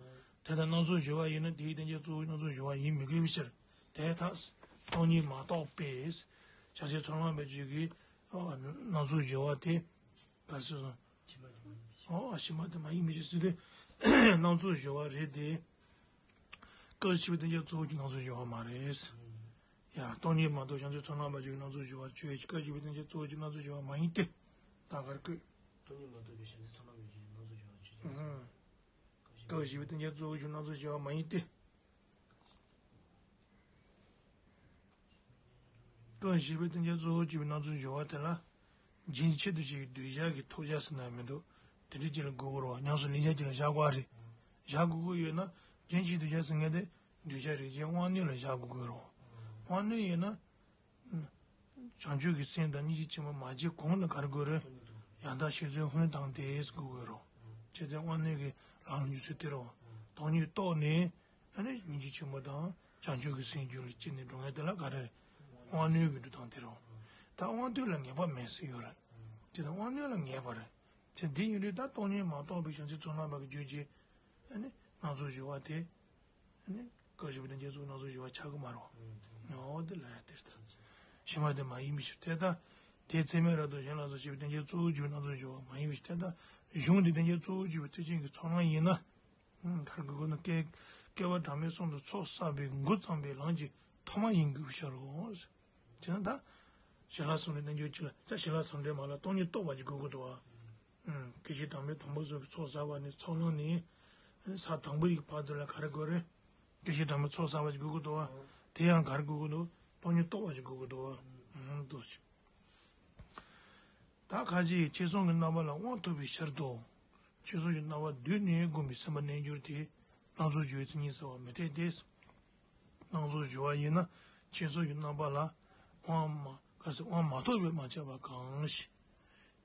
དེ་ལྟར་སྣ་ཚོགས་སྦྱོར་བ་ཡིན་ན་དེའི་བསྟན་བྱ་གཙོ་བོ་སྣ་ཚོགས་སྦྱོར་བ་ཡིན་མི་དགོས་པའི་ཕྱིར། དེ་ལྟར་སྟོང་ཉིད་མ་རྟོགས་པས། བྱང་ཆུབ་ཚོགས་ལམ་པ་ཅིག་གིས་སྣ་ཚོགས་སྦྱོར་བ་དེ་ག་རེ་ཟེར་སོང་། ཕྱི་མ་དེ་མ་ཡིན་པའི་ཕྱིར། ཨོ། ཕྱི་མ་དེ་མ་ཡིན་པའི་ཕྱིར་ཟེར་དུས་སྣ་ཚོགས་སྦྱོར་བ་རེད་དེ། སྐབས་བཞི་པའི་བསྟན་བྱ་གཙོ་བོ་གཅིག་སྣ་ཚོགས་སྦྱོར་བ་མ་རེད། ཡ། སྟོང་ཉིད་མ་རྟོགས་བྱང་ཆུབ་ཚོགས་ལམ་པ་ཅིག་སྣ་ཚོགས་སྦྱོར་བར་ཆོས་ཅན། སྐབས་བཞི་པའི་བསྟན་བྱ་གཙོ་བོ་གཅིག་སྣ་ཚོགས་སྦྱོར་བ་མ་ཡིན་ཏེ། ད་ག་རེ་བཀོད། སྟོང་ཉིད་མ་རྟོགས་པའི་བྱང་ཆུབ་ཚོགས་ལམ་པ་ཅིག་སྣ་ཚོགས་སྦྱོར་བར་ཆོས་ཅན། ཨང་། སྐབས་བཞི་པའི་བསྟན་བྱ་གཙོ་བོ་གཅིག་སྣ་ཚོགས་སྦྱོར་བ་མ་ཡིན་ཏེ། སྐབས་བཞི་པའི་བསྟན་བྱ་གཙོ་བོར་གྱུར་པའི་སྣ་ཚོགས་སྦྱོར་བ་དེ་ལ། རྒྱུན་གྱི་ཆེད་དུ་བྱས་པའི་གདུལ་བྱ་གི་ཐོབ་བྱ་ཟེར་ན་མི་འདུག་དེ་འདྲ་ཅིག་ལ་དགོས་ཀྱི་རེད་བ། ཉམས་སུ་ལེན་བྱ་ཅིག་ལ་བཞག་དགོས་རེད། བཞག་དགོས་ཀྱི་ཡོད་ན། རྒྱུན་གྱི་གདུལ་བྱ་ཟེར་མཁན་དེ་གདུལ་བྱ་རིགས་ཅན་དབང་རྣོན་ལ་བཞག་དགོས་ཀྱི་རེད་བ། དབང་རྣོན་ཡིན་ན། བྱང་ཆུབ་ཀྱི་སེམས་དང་སྙིང་རྗེ་ཆེན་པོ་མ་སྐྱེས་གོང་ལ་ག་རེ་དགོས་རེད། ཡང་དག་ཤེས་ཚོལ་སྔོན་བཏང་སྟེ་དགོས་ཀྱི་རེད། བྱས་ཙང་དབང་རྣོན་གྱི་ལམ་ལ་འཇུག་ཚུལ་དེ་རེད་བ། སྟོང་ཉིད་རྟོགས་ནས། ཨ་ནི་སྙིང་རྗེ་ཆེན་པོ་དང་བྱང་ཆུབ་ཀྱི་སེམས་རྒྱུད་ལ་སྐྱེས་ནས་འགྲོ་མཁན་དེ་ལ་ག་རེ་རེད། དབང་རྣོན་གྱི་སྒྲུབ་སྟངས་དེ་རེད། ད་དབང་རྟུལ་ལ་ངེས་པ་མེད་ཟེར་ཡོད་རེད། དེ་དང་དབང་རྣོན་ལ་ངེས་པ་རེད། དེ་འདི་ཡིན་དུས་ད་སྟོང་ཉིད་མ་རྟོགས་པའི་བྱང་ཆུབ་ཚོགས་ལམ་པ་གི་རྒྱུད་ཀྱི་ཨ་ནི་སྣ་ཚོགས་སྦྱོར་བ་དེ། ཨ་ནི་སྐབས་བཞི་པའི་བསྟན་བྱ་གཙོ་བོ་སྣ་ཚོགས་སྦྱོར་བ་ཆགས་ཀྱི་མ་རེད། འོ་དེ་ལ་ཡ་དེ་ལྟར། ཕྱི་མ་དེ་མ་ཡིན་པའི་ཕྱིར། དེ་ལྟར་དེ་ཚད་མས་རབ་ཏུ་གཞན་ལ་སོགས་བྱས་པའི་བསྟན་བྱ་གཙོ་བོར་གྱུར་པའི་སྣ་ཚོགས་སྦྱོར་བ་མ་ཡིན་པའི་ཕྱིར། དེ་ལྟར་གཞུང་འདི་བསྟན་བྱ་གཙོ་བོར་གྱུར་པའི་ཐེག་ཆེན་གྱི་ཚོགས་ལམ་ཡིན་ན། ཨང་། ག་རེ་དགོས་ཀྱི་ན། བསྐལ་བསྐལ་པ་གྲངས་མེད་གསུམ་དུ་ཚོགས་བསགས་པའི་མགུ་བརྩམས་པའི་ལམ་གྱི་ཐོག་མ་ཡིན་དགོས་པའི་ཕྱིར་རོ། བྱས་ན་ད། ཞི་ལྷག་ཟུང་འབྲེལ་རྣལ་འབྱོར་གྱིས་ལ། ད་ཞི་ལྷག་ཟུང་འབྲེལ་མ་ལ་སྟོང་ཉིད་རྟོགས་པ་ཅིག་དགོས་ཀྱི་འདུག་བ། ཨང་། བསྐལ་བཞི་གྲངས་མེད་དང་པོ་ཚོགས་པའི་ཚོགས་བསགས་པ་ནི་ཚོགས་ལམ་ནི། ས་དང་པོ་ཡི་བར་དུ་ལ་ག་རེ་དགོས་རེད། བསྐལ་བཞི་གྲངས་མེད་ཚོགས་བསགས་པ་ཅིག་དགོས་ཀྱི་འདུག་བ། དེ་ཡང་ག་རེ་དགོས་ཀྱི་འདུག་སྟོང་ཉིད་རྟོགས་པ་ཅིག་དགོས་ཀྱི་འདུག་བ། ཨང་། འདུག་སེ། ད་ཁ་ཅིག་ཕྱི་གསུང་གི་རྣམ་པ་ལ་དབང་ཐོབ་པའི་ཕྱིར་དུ། ཕྱི་གསུང་གི་རྣམ་པ་བསྡུས་ནས་བསྒོམས་པའི་སེམས་དཔའ་རྣལ་འབྱོར་དེ། སྣ་ཚོགས་སྦྱོར་བའི་མཚན་ཉིད་གསལ་བ་མི་འཐད་དེ། སྣ་ཚོགས་སྦྱོར་བ་ཡིན་ན། ཕྱི་གསུང་གི་རྣམ་པ་ལ་དབང་མ། ག་རེ་ཟེར། དབང་མ་ཐོབ་པས་མ་ཁྱབ་པ་གང་ཞིག་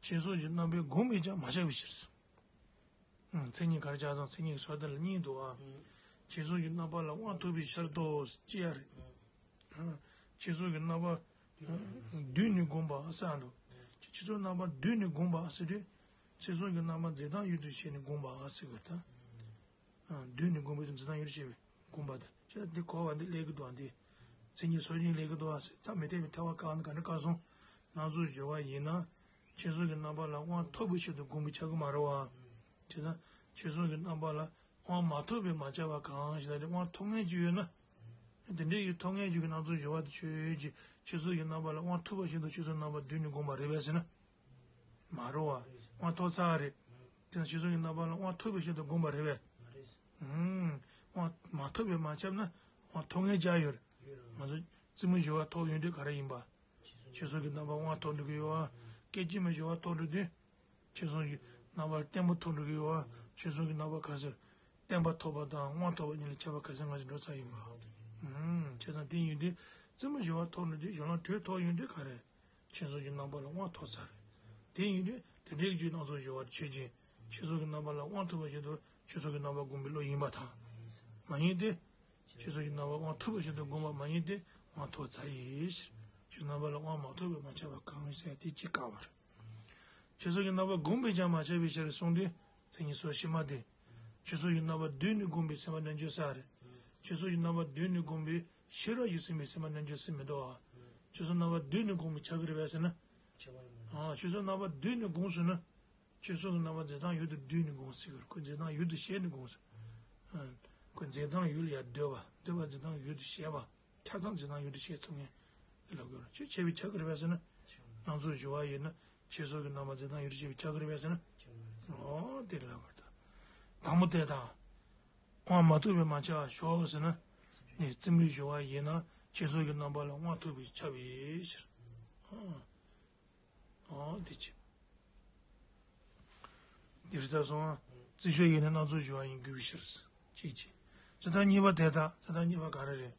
ཕྱི་གསུང་གི་རྣམ་པས་བསྒོམས་པས་ཀྱང་མ་ཁྱབ་པའི་ཕྱིར། ཨང་། མཚན་ཉིད་ག་རེ་ཆགས་སམ། མཚན་ཉིད་ཀྱི་ཟུར་དེ་ལ་གཉིས་འདུག་ཨ། ཕྱི་གསུང་གི་རྣམ་པ་ལ་དབང་ཐོབ་པའི་ཕྱིར་དུ་ཅི་ཡ་རེད། ཨང་། ཕྱི་གསུང་གི་རྣམ་པ་བསྡུས་ནས་བསྒོམས་པ་ཟེར་འདུག་ཕྱི་གསུང་རྣམ་པ་བསྡུས་ནས་བསྒོམས་པ་ཟེར་དུས། ཕྱི་གསུང་གི་རྣམ་པ་འཛིན་སྟངས་ཡུལ་དུ་བྱས་ནས་བསྒོམས་པ་ཟེར་དགོས་ད། ཨང་། བསྡུས་ནས་བསྒོམས་པའི་འཛིན་སྟངས་ཡུལ་དུ་བྱས་པའི་བསྒོམས་པ་དང་། ཅི་འདི་གོ་བ་འདི་སླེབས་ཀྱི་འདུག་ཨ། འདི་མཚན་ཉིད་ཟུར་གཉིས་སླེབས་ཀྱི་འདུག་ཨ། ད་མི་འཐད་པའི་ཐལ་བ་བཀག་ན་ག་འདྲ་བཀག་སོང་། སྣ་ཚོགས་སྦྱོར་བ་ཡིན་ན། ཕྱི་གསུང་གི་རྣམ་པ་ལ་དབང་ཐོབ་པའི་ཕྱིར་དུ་བསྒོམས་པས་ཁྱབ་ཀྱི་མ་རེད་བ། བྱས་ཙང་ཕྱི་གསུང་གི་རྣམ་པ་ལ་དབང་མ་ཐོབ་པས་མ་ཁྱབ་པ་གང་ཞེས་ལབ་དེ། དབང་ཐོབ་མཁན་ཅིག་ཡོད་ན། དེ་འདྲའི་ཡི་ཐོབ་མཁན་ཅིག་གིས་སྣ་ཚོགས་སྦྱོར་བ་དེ་ཆོས་ཅན། ཕྱི་གསུང་གི་རྣམ་པ་ལ་དབང་ཐོབ་པ་བཞིན་དུ་ཕྱི་གསུང་རྣམ་པ་བསྡུས་ནས་བསྒོམས་པ་རེད་པས་ཟེར་ན། མ་རེད་བ། དབང་ཐོབ་ཚར་རེད། དེ་ཕྱི་གསུང་གི་རྣམ་པ་ལ་དབང་ཐོབ་པའི་ཕྱིར་དུ་བསྒོམས་པ་རེད་པས། ཨུམ། དབང་མ་ཐོབ་པས་མ་ཁྱབ་ན། དབང་ཐོབ་མཁན་ཅིག་ཡོད་རེད། ང་ཚོ་རྩེ་མོ་སྦྱོར་བ་ཐོབ་ཡོང་དུས་ག་རེ་ཡིན་པ། ཕྱི་གསུང་གི་རྣམ་པ་དབང་ཐོབ་འགྲོ་གི་ཡོད་བ། སྐད་ཅིག་མའི་སྦྱོར་བ་ཐོབ་འགྲོ་དུས། ཕྱི་གསུང་གི་རྣམ་པ་ལྟད་མོ་ཐོབ་འགྲོ་གི་ཡོད་བ། ཕྱི་གསུང་གི་རྣམ་པ་ག་རེ་ཟེར། བརྟན་པ་ཐོབ་པ་དང་དབང་ཐོབ་པ་གཉིས་ལ་ཁྱད་པར་ག་ཚད་ང་ཚོ་འགྲོ་ཚར་ཡིན་པ། ཨུམ། བྱས་ཙང་དེ་ཡིན་དུས་རྩེ་མོ་སྦྱོར་བ་ཐོབ་འགྲོ་དུས་སྦྱོར་ལམ་དྲུག་ཐོབ་ཡོང་དུས་ག་རེ། ཕྱི་གསུང་གི་རྣམ་པ་ལ་དབང་ཐོབ་ཚར་རེད། དེ་ཡིན་དུས་དེ་འདྲའི་རྒྱུ་སྣ་ཚོགས་སྦྱོར་བ་ཆོས་ཅན། ཕྱི་གསུང་གི་རྣམ་པ་ལ་དབང་ཐོབ་པ་བཞིན་དུ་ཕྱི་གསུང་གི་རྣམ་པ་བསྒོམས་པའི་བློ་ཡིན་པ་དང་། མ་ཡིན་ཏེ། ཕྱི་གསུང་གི་རྣམ་པ་དབང་ཐོབ་པ་བཞིན་དུ་བསྒོམས་པ་མ་ཡིན་ཏེ། དབང་ཐོབ་ཚར་ཡིན། ཕྱི་གསུང་རྣམ་པ་ལ་དབང་མ་ཐོབ་པས་མ་ཁྱབ་པ་གང་ཞེས་དེ་ཅིག་བཀག་པ་རེད། ཕྱི་གསུང་གི་རྣམ་པ་བསྒོམས་པས་ཀྱང་མ་ཁྱབ་པའི་ཕྱིར་གསུངས་དུས། མཚན་ཉིད་ཟུར་ཕྱི་མ་དེ། ཕྱི་གསུང་གི་རྣམ་པ་བསྡུས་ནས་བསྒོམས་པའི་སེམས་དཔའ་རྣལ་འབྱོར་ཟེར་རེད། ཕྱི་གསུང་གི་རྣམ་པ་བསྡུས་ནས་བསྒོམས་པའི་ཤེས་རབ་ཀྱིས་ཟིན་པའི་སེམས་དཔའ་རྣལ་འབྱོར་ཟེར་མི་འདུག་ཨ། ཕྱི་གསུང་རྣམ་པ་བསྡུས་ནས་བསྒོམས་པས་ཁྱབ་ཀྱི་རེད་པས་ཟེར་ན། ཨ། ཕྱི་གསུང་རྣམ་པ་བསྡུས་ནས་བསྒོམས་ཟེར་ན། ཕྱི་གསུང་གི་རྣམ་པ་འཛིན་སྟངས་ཡུལ་དུ་བསྡུས་ནས་བསྒོམས་ཟེར་གི་རེད། ཁོ་འཛིན་སྟངས་ཡུལ་དུ་བྱས་ནས་བསྒོམས་ཟེར། ཨ། ཁོ་འཛིན་སྟངས་ཡུལ་ལ་ཡང་འདོད་པ། འདོད་པ་འཛིན་སྟངས་ཡུལ་དུ་བྱས་པ། ཆ་ཚང་འཛིན་སྟངས་ཡུལ་དུ་བྱས་ཚུལ་ངེས། དེ་ལ་དགོས་རེད། ཅི་བྱས་པས་ཁྱབ་ཀྱི་རེད་པས་ཟེར་ན། སྣ་ཚོགས་སྦྱོར་བ་ཡིན་ན། ཕྱི་གསུང་གི་རྣམ་པ་འཛིན་སྟངས་ཡུལ་དུ་བྱས་པས་ཁྱབ་ཀྱི་རེད་པས་ཟེར་ན། ཨོ་དེ་ལ་དགོས་རེད། དང་པོ་དེ་དང་། དབང་མ་ཐོབ་པས་མ་ཁྱབ་པར་ཞོག་ཟེར་ན། ནི་རྩེ་མོའི་སྦྱོར་བ་ཡིན་ན་ཕྱི་གསུང་གི་རྣམ་པ་ལ་དབང་ཐོབ་པས་ཁྱབ་པའི་ཕྱིར། ཨོ་དེ་ཅི། འདིར་ཚར་སོང་ང་། རྩི་ཤོག་ཡིན་ན་སྣ་ཚོགས་སྦྱོར་བ་ཡིན་དགོས་པའི་ཕྱིར། གཅིག་གཅིག་རྩི་སྟངས་གཉིས་པ་དེ་དག་རྩི་སྟངས་གཉིས་པ་ག་རེ་རེད།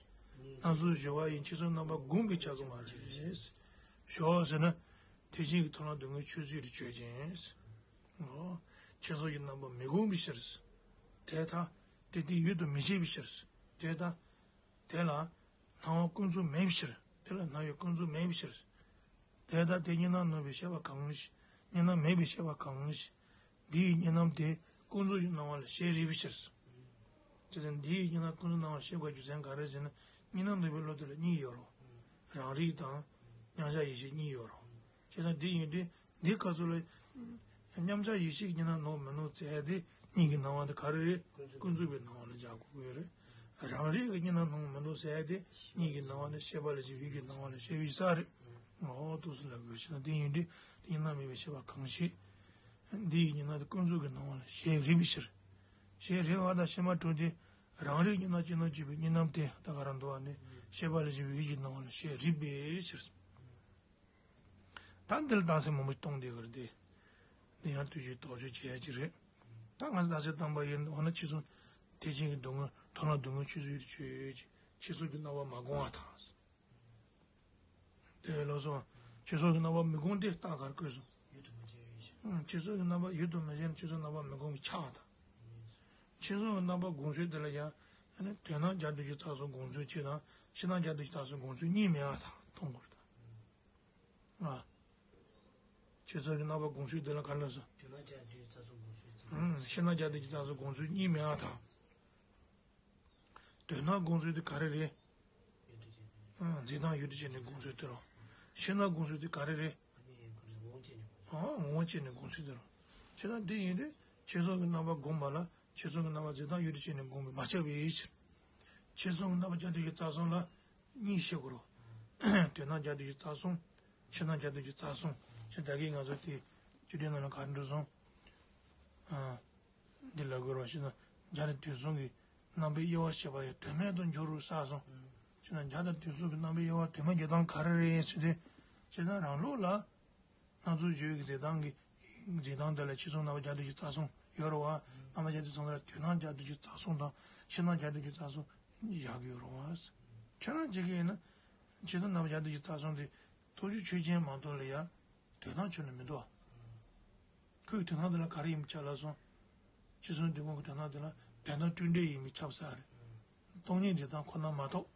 སྣ་ཚོགས་སྦྱོར་བ་ཡིན་ཕྱི་གསུང་རྣམ་པ་བསྒོམས་པས་ཁྱབ་ཀྱི་མ་རེད། ཞོག་ཟེར་ན། ཐེག་ཆེན་གྱི་ཐོག་ལ་འདུག་ངའི་ཆོས་ཚུལ་དེ་ཆོས་ཅན། ཨོ། ཕྱི་གསུང་གི་རྣམ་པ་མི་བསྒོམས་པའི་ཕྱིར། དེ་དག་དེ་དེ་ཡུལ་དུ་མི་བྱེད་པའི་ཕྱིར། དེ་དག་དེ་ལ་སྣང་བ་ཀུན་རྫོབ་མེད་པའི་ཕྱིར། དེ་ལ་སྣང་བའི་ཀུན་རྫོབ་མེད་པའི་ཕྱིར། དེ་ལྟར་དེ་གཉིས་སྣང་ནོར་བའི་ཤེས་པ་གང་ཞིག་གཉིས་སྣང་མེད་པའི་ཤེས་པ་གང་ཞིག་འདི་ཡི་གཉིས་སྣང་དེ་ཀུན་རྫོབ་ཀྱི་སྣང་བ་ལ་ཤེས་རིགས་པའི་ཕྱིར། ཅེས་དང་འདི་ཡི་གཉིས་སྣང་ཀུན་རྫོབ་སྣང་བ་ལ་ཤེས་པའི་རྒྱུ་མཚན་ག་རེ་ཟེར་ན། གཉིས་སྣང་ནོར་བའི་བློ་དེ་ལ་གཉིས་ཡོད་རེད། རང་རིག་དང་། མཉམ་གཞག་ཡེ་ཤེས་གཉིས་ཡོད་རེད། ཅེས་དང་འདི་ཡིན་དུས་འདི་སྐབས་སུ་ལ། མཉམ་གཞག་ཡེ་ཤེས་ཀྱི་གཉིས་སྣང་ནོར་མི་ནོར་ཟེར་ཡ་དེ་གཉིས་ཀྱི་སྣང་བ་དེ་ག་རེ་རེད། ཀུན་རྫོབ་པའི་སྣང་བ་ལ་སྦྱར་དགོས་ཀྱི་ཡོད་རེད། རང་རིག་གི་གཉིས་སྣང་ནོར་མི་ནོར་ཟེར་ཡ་དེ་གཉིས་ཀྱི་སྣང་བ་ནི་ཤེས་པ་ལ་བཞག་པའི་ཡུལ་གྱི་སྣང་བ་ལ་ཤེས་པའི་ས་རེད། འོ་འདུག་སེ་ལབ་དགོས་ཤེ་ན་དེ་ཡིན་དུས་དེ་གཉིས་སྣང་མེད་པའི་ཤེས་པ་གང་ཞིག་འདི་ཡི་གཉིས་སྣང་དེ་ཀུན་རྫོབ་ཀྱི་སྣང་བ་ལ་ཤེས་རིགས་པའི་ཕྱིར། ཤེས་རིགས་པ་དང་ཤེས་པ་དྲུག་སྟེ། རང་རིག་གཉིས་སྣང་ཅན་དང་བཅས་པའི་གཉིས་སྣང་སྟེ་ད་ག་རང་འདུག་བ་ནི་ཤེས་པ་ལ་བཞག་པའི་ཡུལ་གྱི་སྣང་བ་ལ་ཤེས་རིགས་པའི་ཕྱིར། ད་འདི་ལ་རྟགས་གསལ་མང་པོ་གཏོང་བསྡད་ཀྱི་རེད་དེ། འདི་ཡང་དུས་ཀྱི་དོགས་གཅོད་བྱེད་ཡ་ཅིག་རེད། ད་ང་ཚོ་རྟགས་གསལ་བཏང་པ་ཡིན་འོ་ན་ཕྱི་གསུམ། དེ་བཞིན་གྱི་སྡུག་བསྔལ་མཐོང་ལམ་སྡུག་བསྔལ་ཆོས་ཚུལ་ཡུལ་དུ་ཆོས་ཅིག་ཕྱི་གསུམ་གྱི་སྣང་བ་མ་བསྒོམ་པ་དང་། དེ་ལོགས་སུ། ཕྱི་གསུམ་གྱི་སྣང་བ་མི་བསྒོམ་སྟེ་རྟགས་ག་རེ་བཀོད་སོང་། ཡུལ་དུ་མི་བྱེད་པའི་ཕྱིར། ཕྱི་གསུམ་གྱི་སྣང་བ་ཡུལ་དུ་མི་བྱེད་ན་ཕྱི་གསུམ་སྣང་བ་མི་བསྒོམ་པའི་ཆགས་པ་དང་། ཕྱི་གསུམ་གྱི་སྣང་བ་སྒོམ་ཚུལ་དེ་ལ་ཡང་། དོན་སྣང་སྦྱར་དུས་ཀྱི་རྟགས་གསུམ་སྒོམ་ཚུལ་གཅིག་དང་ཕྱི་སྣང་སྦྱར་དུས་ཀྱི་རྟགས་གསུམ་སྒོམ་ཚུལ་གཉིས་མེད་པ་དང་མཐོང་དགོས་པ་དང་། ལྔ། ཕྱི་གསུམ་གྱི་སྣང་བ་སྒོམ་ཚུལ་དེ་ལ་ག་རེ་ལབ་སོང་། དོན་སྣང་སྦྱར་དུས་ཀྱི་རྟགས་གསུམ་སྒོམ་ཚུལ་གཅིག་ཕྱི་སྣང་སྦྱར་དུས་ཀྱི་རྟགས་གསུམ་སྒོམ་ཚུལ་གཉིས་མེད་པ་དང་། དོན་སྣང་སྒོམ་ཚུལ་དེ་ག་རེ་རེད། ཡུལ་དུ་བྱེད་པའི། འཛིན་སྟངས་ཡུལ་དུ་བྱས་ནས་སྒོམ་ཚུལ་དེ་རེད། ཕྱི་སྣང་སྒོམ་ཚུལ་དེ་ག་རེ་རེད། ཨ་ནི་ངོ་བོ་བྱས་ནས་སྒོམ་ཚུལ། ངོ་བོ་བྱས་ནས་སྒོམ་ཚུལ་དེ་རེད། བྱས་ཙང་དེ་ཡིན་དུས་ཕྱི་གསུམ་གྱི་སྣང་བ་བསྒོམ་པ་ལ་ཕྱི་གསུམ་གྱི་སྣང་བ་འཛིན་སྟངས་ཡུལ་དུ་བྱས་ནས་སྒོམ་པས་མ་ཁྱབ་པའི་ཕྱིར། ཕྱི་གསུམ་གྱི་སྣང་བ་སྦྱར་དུས་ཀྱི་རྟགས་གསུམ་ལ་གཉིས་ཤེས་དགོས་རེད། དོན་སྣང་སྦྱར་དུས་ཀྱི་རྟགས་གསུམ། ཕྱི་སྣང་སྦྱར་དུས་ཀྱི་རྟགས་གསུམ། ཕྱི་ད་གིན་ང་ཚོ་དེ་བཅུ་དྲུག་ནང་ལ་ག་རེ་འགྲོ་སོང་། ཨ། འདི་ལ་དགོས་རོགས་ཞེ་ན། སྦྱར་དུས་གསུམ་གྱི་རྣམ་པའི་དབྱེ་བ་ཕྱེ་བ་ཡང་དོན་མེད་དུ་འགྱུར་རུ་བསགས་སོང་། ཞེ་ན་སྦྱར་དུས་གསུམ་གྱི་རྣམ་པའི་དབྱེ་བ་དོན་མེད་འགྱུར་སྟངས་ག་རེ་རེད་ཟེར་ཏེ། ཞེ་ན་རང་ལུགས་ལ། སྣང་ཚུལ་བརྗོད་ཀྱི་འཛིན་སྟངས་ཀྱི། འཛིན་སྟངས་དེ་ལ་ཕྱི་གསུམ་རྣམ་པ་སྦྱར་དུས་ཀྱི་རྟགས་གསུམ་ཡོད་རེད་བ། རྣམ་པ་སྦྱར་དུས་གསུམ་ལ་དོན་སྣང་སྦྱར་དུས་ཀྱི་རྟགས་གསུམ་དང་ཕྱི་སྣང་སྦྱར་དུས་ཀྱི་རྟགས་གསུམ་བཞག་གི་ཡོད་རེད་བ། ཁྱོད་རང་བྱེད་ཀྱི་ཡིན་ན། ཕྱི་གསུམ་རྣམ་པ་སྦྱར་དུས་ཀྱི་རྟགས་གསུམ་དེ། རྟོགས་བྱའི་ཆོས་ཅན་མ་གཏོགས་ལ་ཡང་། དོན་སྣང་ཁྱོན་ནས་མི་འདུག་ཁོའི་དོན་སྣང་དེ་ལ་ག་རེ་ཡིན་པ་ཆ་ལ་སོང་། ཕྱི་གསུམ་འདུས་ཁམས་ཀྱི་དོན་སྣང་དེ་ལ་དོན་དམ་སྤྲོས་བྲལ་ཡིན་པས་ཁྱབ་ས་རེད། སྟོང་ཉིད་འཛིན་སྟངས་ཁོ་ན་མ་གཏོགས།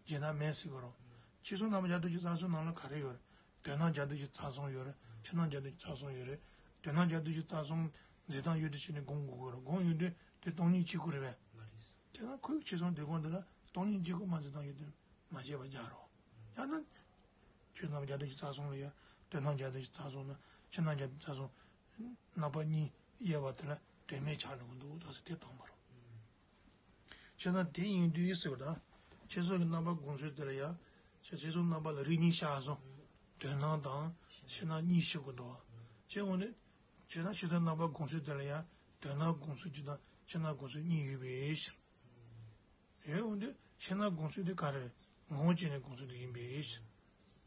གཞན་དག་མེད་ཟེར་གྱི་རེད། ཕྱི་གསུམ་རྣམ་པ་སྦྱར་དུས་ཀྱི་རྟགས་གསུམ་ནང་ལ་ག་རེ་ཡོད་རེད། དོན་སྣང་སྦྱར་དུས་ཀྱི་རྟགས་གསུམ་ཡོད་རེད། ཕྱི་སྣང་སྦྱར་དུས་ཀྱི་རྟགས་གསུམ་ཡོད་རེད། དོན་སྣང་སྦྱར་དུས་ཀྱི་རྟགས་གསུམ་འཛིན་སྟངས་ཡུལ་དུ་བྱས་ནས་སྒོམ་དགོས་ཀྱི་རེད། སྒོམ་ཡོང་དུས་དེ་སྟོང་ཉིད་གཅིག་པུ་རེད་པས། མ་རེད། དེ་ན་ཁོའི་ཕྱི་གསུམ་འདུས་ཁམས་འདི་ལ་སྟོང་ཉིད་གཅིག་པུ་མ་འཛིན་སྟངས་ཡོད་དུས། མ་བྱས་པ་སྦྱར་རོ། ཡང་ན། ཆོས་རྣམ་སྦྱར་དུས་ཀྱི་རྟགས་གསུམ་ལ་ཡང་དོན་སྣང་སྦྱར་དུས་ཀྱི་རྟགས་གསུམ་དང་ཕྱི་སྣང་སྦྱར་དུས་རྟགས་གསུམ། རྣམ་པ་གཉིས་དབྱེ་བ་དེ་ལ་དོན་མེད་ཆགས་འགྲོ་གི་འདུག་ད་ཟེར་དེ་སྟོན་པ་རོ། བྱས་ན་དེ་ཡིན་དུས་ཟེར་བ་དང་། ཕྱི་གསུམ་གྱི་རྣམ་པ་སྒོམ་ཚུལ་དེ་ལ་ཡང་། ཕྱི་གསུམ་རྣམ་པ་ལ་རིགས་གཉིས་བཞག་སོང་། དོན་སྣང་དང་ཕྱི་སྣང་གཉིས་ཤེས་དགོས་འདུག་བ། བྱས་འོང་ནས། བྱས་ན་ཕྱི་གསུམ་རྣམ་པ་སྒོམ་ཚུལ་དེ་ལ་ཡང་དོན་སྣང་སྒོམ་ཚུལ་གཅིག་དང་ཕྱི་སྣང་སྒོམ་ཚུལ་གཉིས་ཡོད་པའི་ཕྱིར། ཡོད་འོང་དུས་ཕྱི་ནང་སྒོམ་ཚུལ་དེ་ག་རེ་རེད། ངོ་བོ་སྐྱེས་ནས་སྒོམ་ཚུལ་དེ་ཡིན་པའི་ཕྱིར།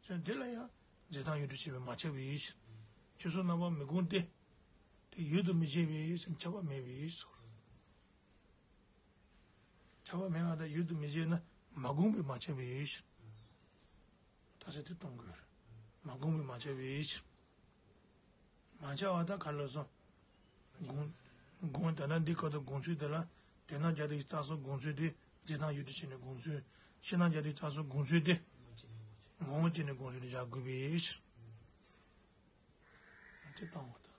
ཅེས་འདི་ལ་ཡང་འཛིན་སྟངས་ཡུལ་དུ་བྱས་པས་མ་ཁྱབ་པའི་ཕྱིར། ཕྱི་གསུམ་རྣམ་པ་མི་སྒོམ་སྟེ། དེ་ཡུལ་དུ་མི་བྱེད་པའི་ཕྱིར་ཁྱབ་པ་མེད་པའི་ཕྱིར། ཁྱབ་པ་མེད་པ་དང་ཡུལ་དུ་མི་བྱེད་ན་མ་བསྒོམས་པས་མ་ཁྱབ་པའི་ཕྱིར། ད་ཆ་དེ་གཏོང་དགོས་རེད། མ་བསྒོམས་པས་མ་ཁྱབ་པའི་ཕྱིར། མ་ཁྱབ་པ་དང་ག་རེ་ལབ་སོང་། སྒོམ། སྒོམ་དེ་ལ་འདི་སྐབས་དུ་སྒོམ་ཚུལ་དེ་ལ་དོན་སྣང་སྦྱར་དུས་ཀྱི་རྟགས་གསུམ་སྒོམ་ཚུལ་དེ་འཛིན་སྟངས་ཡུལ་དུ་བྱས་ནས་སྒོམ་ཚུལ། ཕྱི་ནང་སྦྱར་དུས་ཀྱི་རྟགས་གསུམ་སྒོམ་ཚུལ་དེ་ངོ་བོ་སྐྱེས་ནས་སྒོམ་ཚུལ་དུ་བཞག་དགོས་པའི་ཕྱིར། དེ་བཏང་བ་དང་།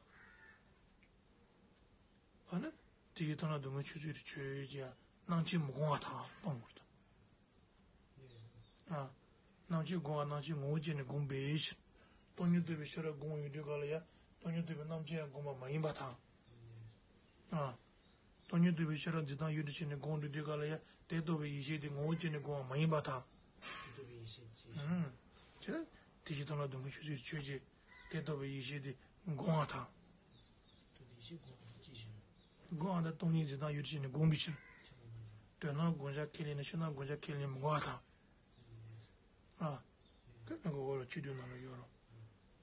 ཨ་ནི། དེ་ཡི་དོན་ལ་སྡུག་བསྔལ་ཆོས་ཚུལ་དུ་ཆོས་ཀྱི་སྣང་མཆེད་མི་སྒོམ་པ་དང་གཏོང་དགོས་དང་། ཨ། སྣང་མཆེད་སྒོམ་པ་སྣང་མཆེད་ངོ་བོ་སྐྱེས་ནས་སྒོམ་པའི་ཕྱིར། སྟོང་ཉིད་རྟོགས་པའི་ཤེས་རབ་སྒོམ་ཡོང་དུས་ག་ལ་ཡང་སྟོང་ཉིད་རྟོགས་པའི་རྣམ་མཁྱེན་ཡང་སྒོམ་པ་མ་ཡིན་པ་དང་། ཨ། སྟོང་ཉིད་རྟོགས་པའི་ཤེས་རབ་འཛིན་སྟངས་ཡུལ་དུ་བྱས་ནས་སྒོམ་འགྲོ་དུས་ག་ལ་ཡང་དེ་རྟོགས་པའི་ཡེ་ཤེས་དེ་ངོ་བོ་སྐྱེས་ནས་སྒོམ་པ་མ་ཡིན་པ་དང་། དེ་རྟོགས་པའི་ཡེ་ཤེས་ཅེས། ཨུམ། དེ་དེ་ཡི་དོན་ལ་སྡུག་བསྔལ་ཆོས་ཚུལ་དུ་ཆོས་ཅེས་དེ་རྟོགས་པའི་ཡེ་ཤེས་དེ་སྒོམ་པ་དང་། སྒོམ་པ་དང་སྟོང་ཉིད་འཛིན་སྟངས་ཡུལ་དུ་བྱས་ནས་སྒོམ་པའི་ཕྱིར། དོན་སྣང་བསྒོམ་བྱ་ཁས་ལེན་ནས་ཕྱི་ནང་བསྒོམ་བྱ་ཁས་ལེན་མི་དགོས་པ་དང་། ཨ། ཁ་ནང་གི་འོག་ལ་ཆོས་བསྡུས་ནང་ལ་ཡོད་རོ།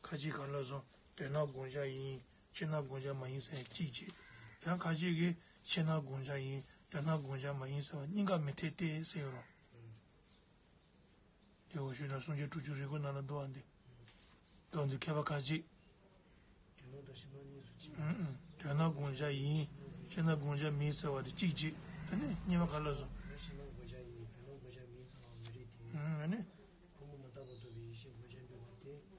ཁ་ཅིག་ག་ལ་སོང་དོན་སྣང་བསྒོམ་བྱ་ཡིན། ཕྱི་ནང་བསྒོམ་བྱ་མ་ཡིན་ཟེར་གཅིག་བྱས། ཡང་ཁ་ཅིག་གིས་ཕྱི་ནང་བསྒོམ་བྱ་ཡིན། དོན་སྣང་བསྒོམ་བྱ་མ་ཡིན་ཟེར་བ་གཉིས་ཀ་མི་འཐད་དེ་ཟེར་ཡོད་རོ། དེ་འོ་ཞུས་ན་སངས་རྒྱས་དྲུག་ཅུ་རེ་དགུ་ནང་ལ་འདུག་ཨ་འདི། འདུག་འདི་མཁས་པ་ཁ་ཅིག་དོན་སྣང་དང་ཕྱི་ནང་གཉིས་སུ་གཅིག་ཨུ་ཨུ། དོན་སྣང་བསྒོམ་བྱ་ཡིན། ཕྱི་ནང་བསྒོམ་བྱ་མིན་ཟེར་བ་དེ་གཅིག་གཅིག་ཨ་ནི་གཉིས་པ་ག་ལ་སོང་། ཕྱི་ནང་བསྒོམ་བྱ་ཡིན། དོན་སྣང་བསྒོམ་བྱ་མིན་ཟེར་བ་མི་རིགས་དེ། ཨུ་ཨ་ནི། ཁོ་བོ་མི་རྟག་པར་རྟོགས་པའི་ཡེ་ཤེས་བསྒོམ་བྱ་འདུས་པ་སྟེ།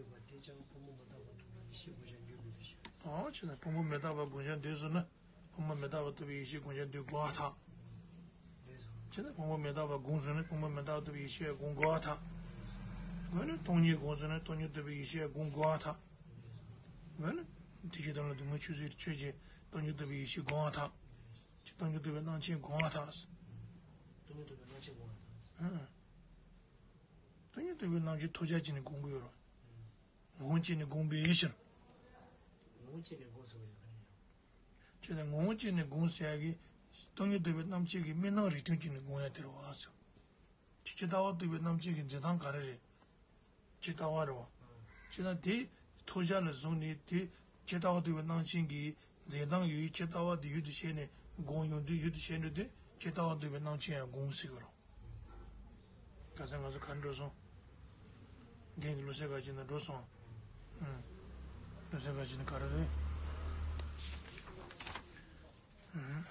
ཡོད་པ་དེ་ཀྱང་ཕུང་པོ་མི་རྟག་པ་རྟོགས་པའི་ཡེ་ཤེས་བསྒོམ་བྱ་འདོད་དགོས་པའི་ཕྱིར། ཨོ་ཅི་ན་ཕུང་པོ་མི་རྟག་པ་བསྒོམ་བྱ་འདོད་སོང་ན། ཕུང་པོ་མི་རྟག་པ་རྟོགས་པའི་ཡེ་ཤེས་བསྒོམ་བྱ་འདོད་དགོས་པར་ཐལ། ཅི་ན་ཕུང་པོ་མི་རྟག་པ་བསྒོམས་སོང་ན་ཕུང་པོ་མི་རྟག་པ་རྟོགས་པའི་ཡེ་ཤེས་བསྒོམ་དགོས་པར་ཐལ། འོ་ན་སྟོང་ཉིད་བསྒོམས་སོང་ན་སྟོང་ཉིད་རྟོགས་པའི་ཡེ་ཤེས་བསྒོམ་དགོས་པར་ཐལ། འོ་ན་དེ་ཕྱིར་དོན་ལ་སྡུག་བསྔལ་ཆོས་ཅན། ཆོས་ཅན། སྟོང་ཉིད་རྟོགས་པའི་ཡེ་ཤེས་བསྒོམ་པར་ཐལ། ཅི། སྟོང་ཉིད་རྟོགས་པའི་རྣམ་མཁྱེན་བསྒོམ་པར་ཐལ། སྟོང་ཉིད་རྟོགས་པའི་རྣམ་མཁྱེན་བསྒོམ་པར་ཐལ། ཨང་། སྟོང་ཉིད་རྟོགས་པའི་རྣམ་མཁྱེན་ཐོབ་བྱ་བྱས་ནས་སྒོམ་གྱི་ཡོད་རེད། ངོ་བོ་བྱས་ནས་སྒོམ་པའི་ཕྱིར། ངོ་བོ་བྱས་ནས་སྒོམ་ཟེར་བ་ཡོད་ག་ནས་ཡང་། བྱས་ནས་ངོ་བོ་བྱས་ནས་སྒོམ་ཟེར་ཡ་གི། སྟོང་ཉིད་རྟོགས་པའི་རྣམ་མཁྱེན་གྱི་དམིགས་རྣམ་རིགས་མཐུན་བྱས་ནས་སྒོམ་ཡ་དེ་རེད་བ་ཟེར། ཇི་ལྟ་བ་རྟོགས་པའི་རྣམ་མཁྱེན་གྱི་འཛིན་སྟངས་ག་རེ་རེད། ཇི་ལྟ་བ་རེད་བ། ཇི་ལྟ་དེ་ཐོབ་བྱ་ལ་བཟུང་ནས་དེ་ཇི་ལྟ་བ་རྟོགས་པའི་རྣམ་མཁྱེན་གྱི་འཛིན་སྟངས་ཡོད། ཇི་ལྟ་བ་དེ་ཡུལ་དུ་བྱས་ནས་སྒོམ་ཡོང་དུས་ཡུལ་དུ་བྱས་འགྲོ་དུས་ཇི་ལྟ་བ་རྟོགས་པའི་རྣམ་མཁྱེན་ཡང་སྒོམ་ཟེར་གི་རེད། ག་ཚོད་ང་ཚོ་ག་རེ་འགྲོ་སོང་། རྒན་གྱི་ལོ་སེ་ག་ཅིག་ན་འགྲོ་སོང་། ཨུམ། ལོ་སེ་ག་ཅིག་ན་ག་རེ་རེད། ཨུམ།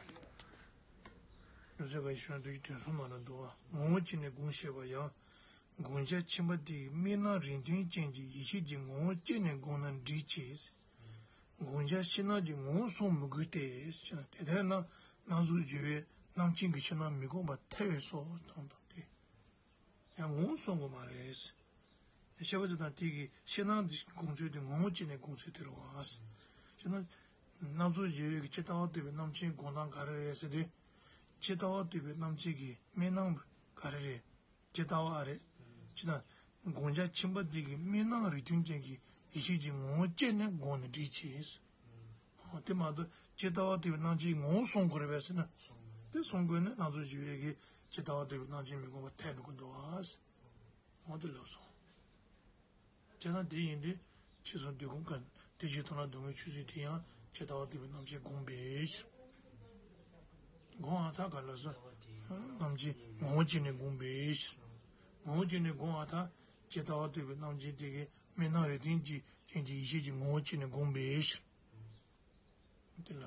ལོ་སེ་ག་ཅིག་ཤོད་ན་དུས་ཀྱི་དོན་གསུམ་ནང་ལ་འདུག་བ། ངོ་བོ་བྱས་ནས་སྒོམ་ཞེས་པ་ཡང་། བསྒོམ་བྱ་ཁྱིམ་པ་དེ་ཡི་དམིགས་རྣམ་རིགས་མཐུན་ཅན་གྱི་ཡེ་ཤེས་ཀྱི་ངོ་བོ་བྱས་ནས་བསྒོམས་ན་འགྲིག་ཅེས། བསྒོམ་བྱ་ཕྱི་ནང་གི་ངོ་བོ་སོང་མི་དགོས་ཏེ། དེ་ལྟར་ན་སྣང་ཚུལ་བརྗོད་པའི་རྣམ་མཁྱེན་གྱིས་ཕྱི་ནང་མི་སྒོམ་པར་ཐལ་བས་སོ། དང་དང་སྟེ། ཡང་ངོ་བོ་སོང་དགོས་མ་རེད། ཤེས་པ་ཅིག་དང་དེ་གི་ཕྱི་ནང་གི་སྒོམ་ཚུལ་དེ་ངོ་བོ་བྱས་ནས་སྒོམ་ཚུལ་དེ་རེད་བ། ཕྱི་ནང་སྣང་ཚུལ་བརྗོད་པའི་གི་ཇི་ལྟ་བ་རྟོགས་པའི་རྣམ་མཁྱེན་སྒོམ་སྟངས་ག་རེ་རེད་ཟེར་དུས། ཇི་ལྟ་བ་རྟོགས་པའི་རྣམ་མཁྱེན་གྱི་དམིགས་རྣམ་ག་རེ་རེད། ཇི་ལྟ་བ་རེད། ཇི་ལྟ། བསྒོམ་བྱ་ཁྱིམ་པ་དེ་གི་དམིགས་རྣམ་རིགས་མཐུན་ཅན་གྱི་ཡེ་ཤེས་ཀྱི་ངོ་བོ་བྱས་ནས་སྒོམ་ན་འགྲིག་ཅེས། ཨོ། དེ་མ་གཏོགས་ཇི་ལྟ་བ་རྟོགས་པའི་རྣམ་མཁྱེན་ངོ་བོ་སོང་དགོས་རེད་པས་ཟེར་ན། དེ་སོང་དགོས་ན་སྣང་ཚུལ་བརྗོད་པའི་གི་ཇི་ལྟ་བ་རྟོགས་པའི་རྣམ་མཁྱེན་མི་སྒོམ་པར་ཐལ་འགྲོ་གི་འདུག་ཨ། འོ་དེ་ལབ་སོང་། བྱས་ན་དེ་ཡིན་དུས་ཕྱི་གསུམ་དུས་ཀུན་དཀའ། དེ་བཞིན་དོན་ལ་སྡུག་བསྔལ་ཆོས་ཅན་དེ་ཡང་ཇི་ལྟ་བ་རྟོགས་པའི་རྣམ་མཁྱེན་སྒོམ་པའི་ཕྱིར། སྒོམ་པར་ཐལ་ག་ལབ་སོང་། རྣམ་མཁྱེན་ངོ་བོ་བྱས་ནས་སྒོམ་པའི་ཕྱིར། ངོ་བོ་བྱས་ནས་སྒོམ་པར་ཐལ། ཇི་ལྟ་བ་རྟོགས་པའི་རྣམ་མཁྱེན་དེ་གི་དམིགས་རྣམ་རིགས་མཐུན་གྱི་ཅན་གྱི་ཡེ་ཤེས་ཀྱི་ངོ་བོ་བྱས་ནས་སྒོམ་པའི་ཕྱིར། དེ་ལ་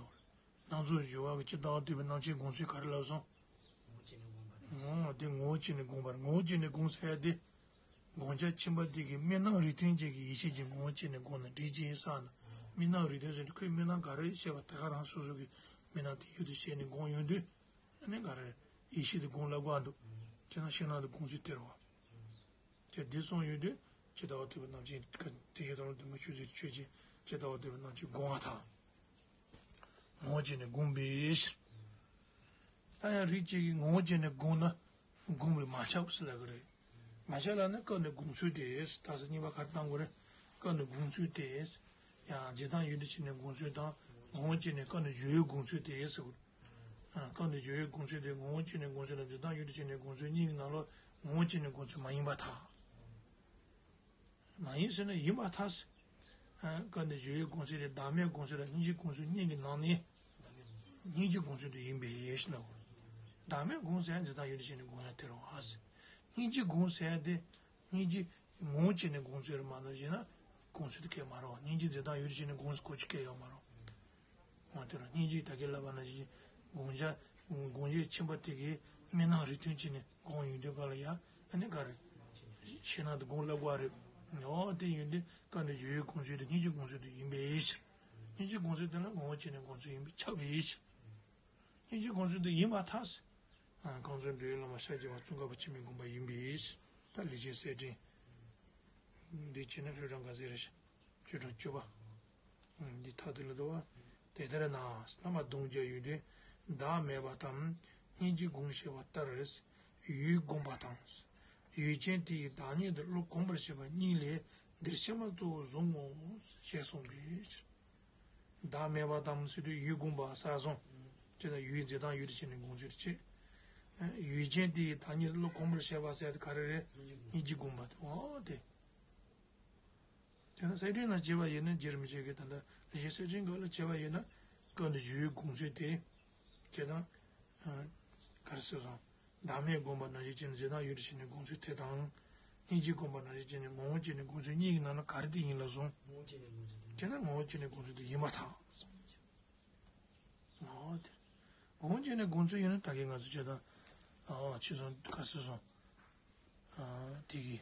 སྣང་ཚུལ་སྦྱོར་བ་གི་ཇི་ལྟ་བ་རྟོགས་པའི་རྣམ་མཁྱེན་སྒོམ་ཚུལ་ག་རེ་ལབ་སོང་། ངོ་བོ་དེ་ངོ་བོ་བྱས་ནས་སྒོམ་པར། ངོ་བོ་བྱས་ནས་སྒོམ་ཟེར་ཡ་དེ། བསྒོམ་བྱ་ཁྱིམ་པ་དེ་གི་དམིགས་རྣམ་རིགས་མཐུན་ཅན་གྱི་ཡེ་ཤེས་ཀྱི་ངོ་བོ་བྱས་ནས་སྒོམ་ན་འགྲིག་ཅེས་ཟེར་ན། དམིགས་རྣམ་རིགས་མཐུན་ཟེར་དུས་ཁོའི་དམིགས་རྣམ་ག་རེ་ཤེས་པ་དེ་ག་རང་སོ་སོ་གི་དམིགས་རྣམ་དེ་ཡུལ་དུ་བྱས་ནས་སྒོམ་ཡོང་དུས། ཨ་ནི་ག་རེ། ཡེ་ཤེས་དེ་སྒོམ་ལ་བཀག་འདུག་ཁྱེད་རང་ཕྱི་ནང་དུ་སྒོམ་ཚུལ་དེ་རེད་བ། ཅེས་འདི་གསུངས་ཡོད་དུས་ཇི་ལྟ་བ་རྟོགས་པའི་རྣམ་མཁྱེན་དེ་བཞིན་དོན་ལ་སྡུག་བསྔལ་ཆོས་ཅན། ཆོས་ཅན། ཇི་ལྟ་བ་རྟོགས་པའི་རྣམ་མཁྱེན་སྒོམ་པར་ཐལ། ངོ་བོ་བྱས་ནས་སྒོམ་པའི་ཕྱིར། ད་ཡང་རིགས་གཅིག་གིས་ངོ་བོ་བྱས་ནས་སྒོམ་ན་སྒོམ་པས་མ་ཁྱབ་ཟེར་ལབ་ཀྱི་རེད། མ་ཁྱབ་ལབ་ན་སྐབས་འདིར་སྒོམ་ཚུལ་དེ། ད་ས་གཉིས་པ་ག་རེ་བཏང་དགོས་རེད། སྐབས་འདིར་སྒོམ་ཚུལ་དེ། ཡང་འཛིན་སྟངས་ཡུལ་དུ་བྱས་ནས་སྒོམ་ཚུལ་དང་ངོ་བོ་བྱས་ནས་སྐབས་འདིར་སྦྱོར་བའི་སྒོམ་ཚུལ་དེ་ཟེར་དགོས། ཨ། སྐབས་འདིར་སྦྱོར་བའི་སྒོམ་ཚུལ་དེ། ངོ་བོ་བྱས་ནས་སྒོམ་ཚུལ་དང་འཛིན་སྟངས་ཡུལ་དུ་བྱས་ནས་སྒོམ་ཚུལ་གཉིས་ཀྱི་ནང་ལོགས་ངོ་བོ་བྱས་ནས་སྒོམ་ཚུལ་མ་ཡིན་པར་ཐལ། མ་ཡིན་ཟེར་ན་ཡིན་པར་ཐལ། ཨ། སྐབས་འདིར་སྦྱོར་བའི་སྒོམ་ཚུལ་དེ་བདག་མེད་སྒོམ་ཚུལ་དང་སྙིང་རྗེ་སྒོམ་ཚུལ་གཉིས་ཀྱི་ནང་ནས་སྙིང་རྗེ་སྒོམ་ཚུལ་དེ་ཡིན་པའི་ཕྱིར་ན། བདག་མེད་སྒོམ་ཟེར་ཡ་འཛིན་སྟངས་ཡུལ་དུ་བྱས་ནས་སྒོམ་ཡ་དེ་རེད་བ། སྙིང་རྗེ་སྒོམ་ཟེར་ཡ་དེ། སྙིང་རྗེ་ངོ་བོ་བྱས་ནས་སྒོམ་ཚུལ་རེད་མ་གཏོགས་ཡིན་ན་སྒོམ་ཚུལ་དེ་སྐད་མ་རེད་བ། སྙིང་རྗེ་འཛིན་སྟངས་ཡུལ་དུ་བྱས་ནས་སྒོམ་ཚུལ་གོ་ཆོད་སྐད་ཡོད་མ་རེད། འོ་དེ་རེད། སྙིང་རྗེ་ད་གིན་ལབ་པ་ནང་བཞིན་བསྒོམ་བྱ། བསྒོམ་བྱའི་ཁྱིམ་པ་དེ་གི་དམིགས་རྣམ་རིགས་མཐུན་བྱས་ནས་སྒོམ་ཡོང་དུས་ག་ལ་ཡ། ཨ་ནི་ག་རེ། ཕྱི་ནང་དུ་སྒོམ་ལ་བཀག་རེད། འོ་དེ་ཡིན་དུས་སྐབས་འདིར་སྦྱོར་བའི་སྒོམ་ཚུལ་དེ་སྙིང་རྗེ་སྒོམ་ཚུལ་དེ་ཡིན་པའི་ཕྱིར། སྙིང་རྗེ་སྒོམ་ཚུལ་དེ་ལ་ངོ་བོ་བྱས་ནས་སྒོམ་ཚུལ་ཡིན་པས་ཁྱབ་པའི་ཕྱིར། སྙིང་རྗེ་སྒོམ་ཚུལ་དེ་ཡིན་པར་ཐལ། ཨ། ཁང་བཟང་འགྲོ་བའི་བླ་མ་ཤཱཀྱ་བ་ཙོང་ཁ་པ་ཆེན་པོས་བསྒོམས་པ་ཡིན་པའི་ཕྱིར། ད་ལེགས་བཤད་གསེར་ཕྲེང་འདི་བྱས་ན་ཤོག་གྲངས་ག་ཚོད་རེད། ཤོག་གྲངས་བཅུ་པ། འདི་མཐའ་དེ་ལ་འདུག་བ། དེ་ལྟར་ན་བསམ་པ་སྡོམ་རྒྱག་ཡོང་དུས་བདག་མེད་པ་དང་སྙིང་རྗེ་སྒོམ་ཞེས་པ་ལྟར་ཡུལ་བསྒོམ་པ་དང་། ཡུལ་ཅན་དེ་ཡི་བདག་ཉིད་དུ་བློ་གོམས་པར་བྱེད་པ་གཉིས་ལས་འདིར་ཕྱི་མ་གཙོ་བོར་བཟུང་ངོ་ཞེས་གསུངས་པའི་ཕྱིར། བདག་མེད་པ་དང་ཟེར་དུས་ཡུལ་བསྒོམ་པ་ཟེར་སོང་། ཅེས་དང་ཡུལ་འཛིན་སྟངས་ཡུལ་དུ་བྱས་ནས་སྒོམ་ཚུལ་བྱེད། ཡུལ་ཅན་དེ་ཡི་བདག་ཉིད་བློ་གོམས་པར་བྱེད་པ་ཟེར་དེ་ག་རེ་རེད། སྙིང་རྗེ་སྒོམ་པ་དེ། འོ་དེ། དེ་ན་གསེར་ཕྲེང་ནང་བྱས་པ་ཡིན་ན་རྒྱས་རིམ་བྱེད་ཀྱི་ད་ལྟ་ལེགས་བཤད་གསེར་ཕྲེང་སྐབས་ལ་བྱས་པ་ཡིན་ན་སྐབས་འདིར་སྦྱོར་བའི་སྒོམ་ཚུལ་དེ། ཅེས་དང་། ག་རེ་ཟེར་སོང་། བདག་མེད་བསྒོམ་པ་ནང་བཞིན་བྱས་ནས་འཛིན་སྟངས་ཡུལ་དུ་བྱས་ནས་སྒོམ་ཚུལ་དེ་དང་། སྙིང་རྗེ་བསྒོམ་པ་ནང་བཞིན་བྱས་ནས་ངོ་བོ་བྱས་ནས་སྒོམ་ཚུལ་གཉིས་ཀྱི་ནང་ན་ག་རེ་དེ་ཡིན་ལབ་སོང་། ངོ་བོ་བྱས་ནས་སྒོམ་ཚུལ་དེ། ཅེས་ན་ངོ་བོ་བྱས་ནས་སྒོམ་ཚུལ་དེ་ཡིན་པར་ཐལ། འོ་དེ། ངོ་བོ་བྱས་ནས་སྒོམ་ཚུལ་ཡིན་ན་ད་གིན་ང་ཚོ་བྱས་དང་། ཨ། ཕྱི་སོང་ག་རེ་ཟེར་སོང་། ཨ། དེ་གི།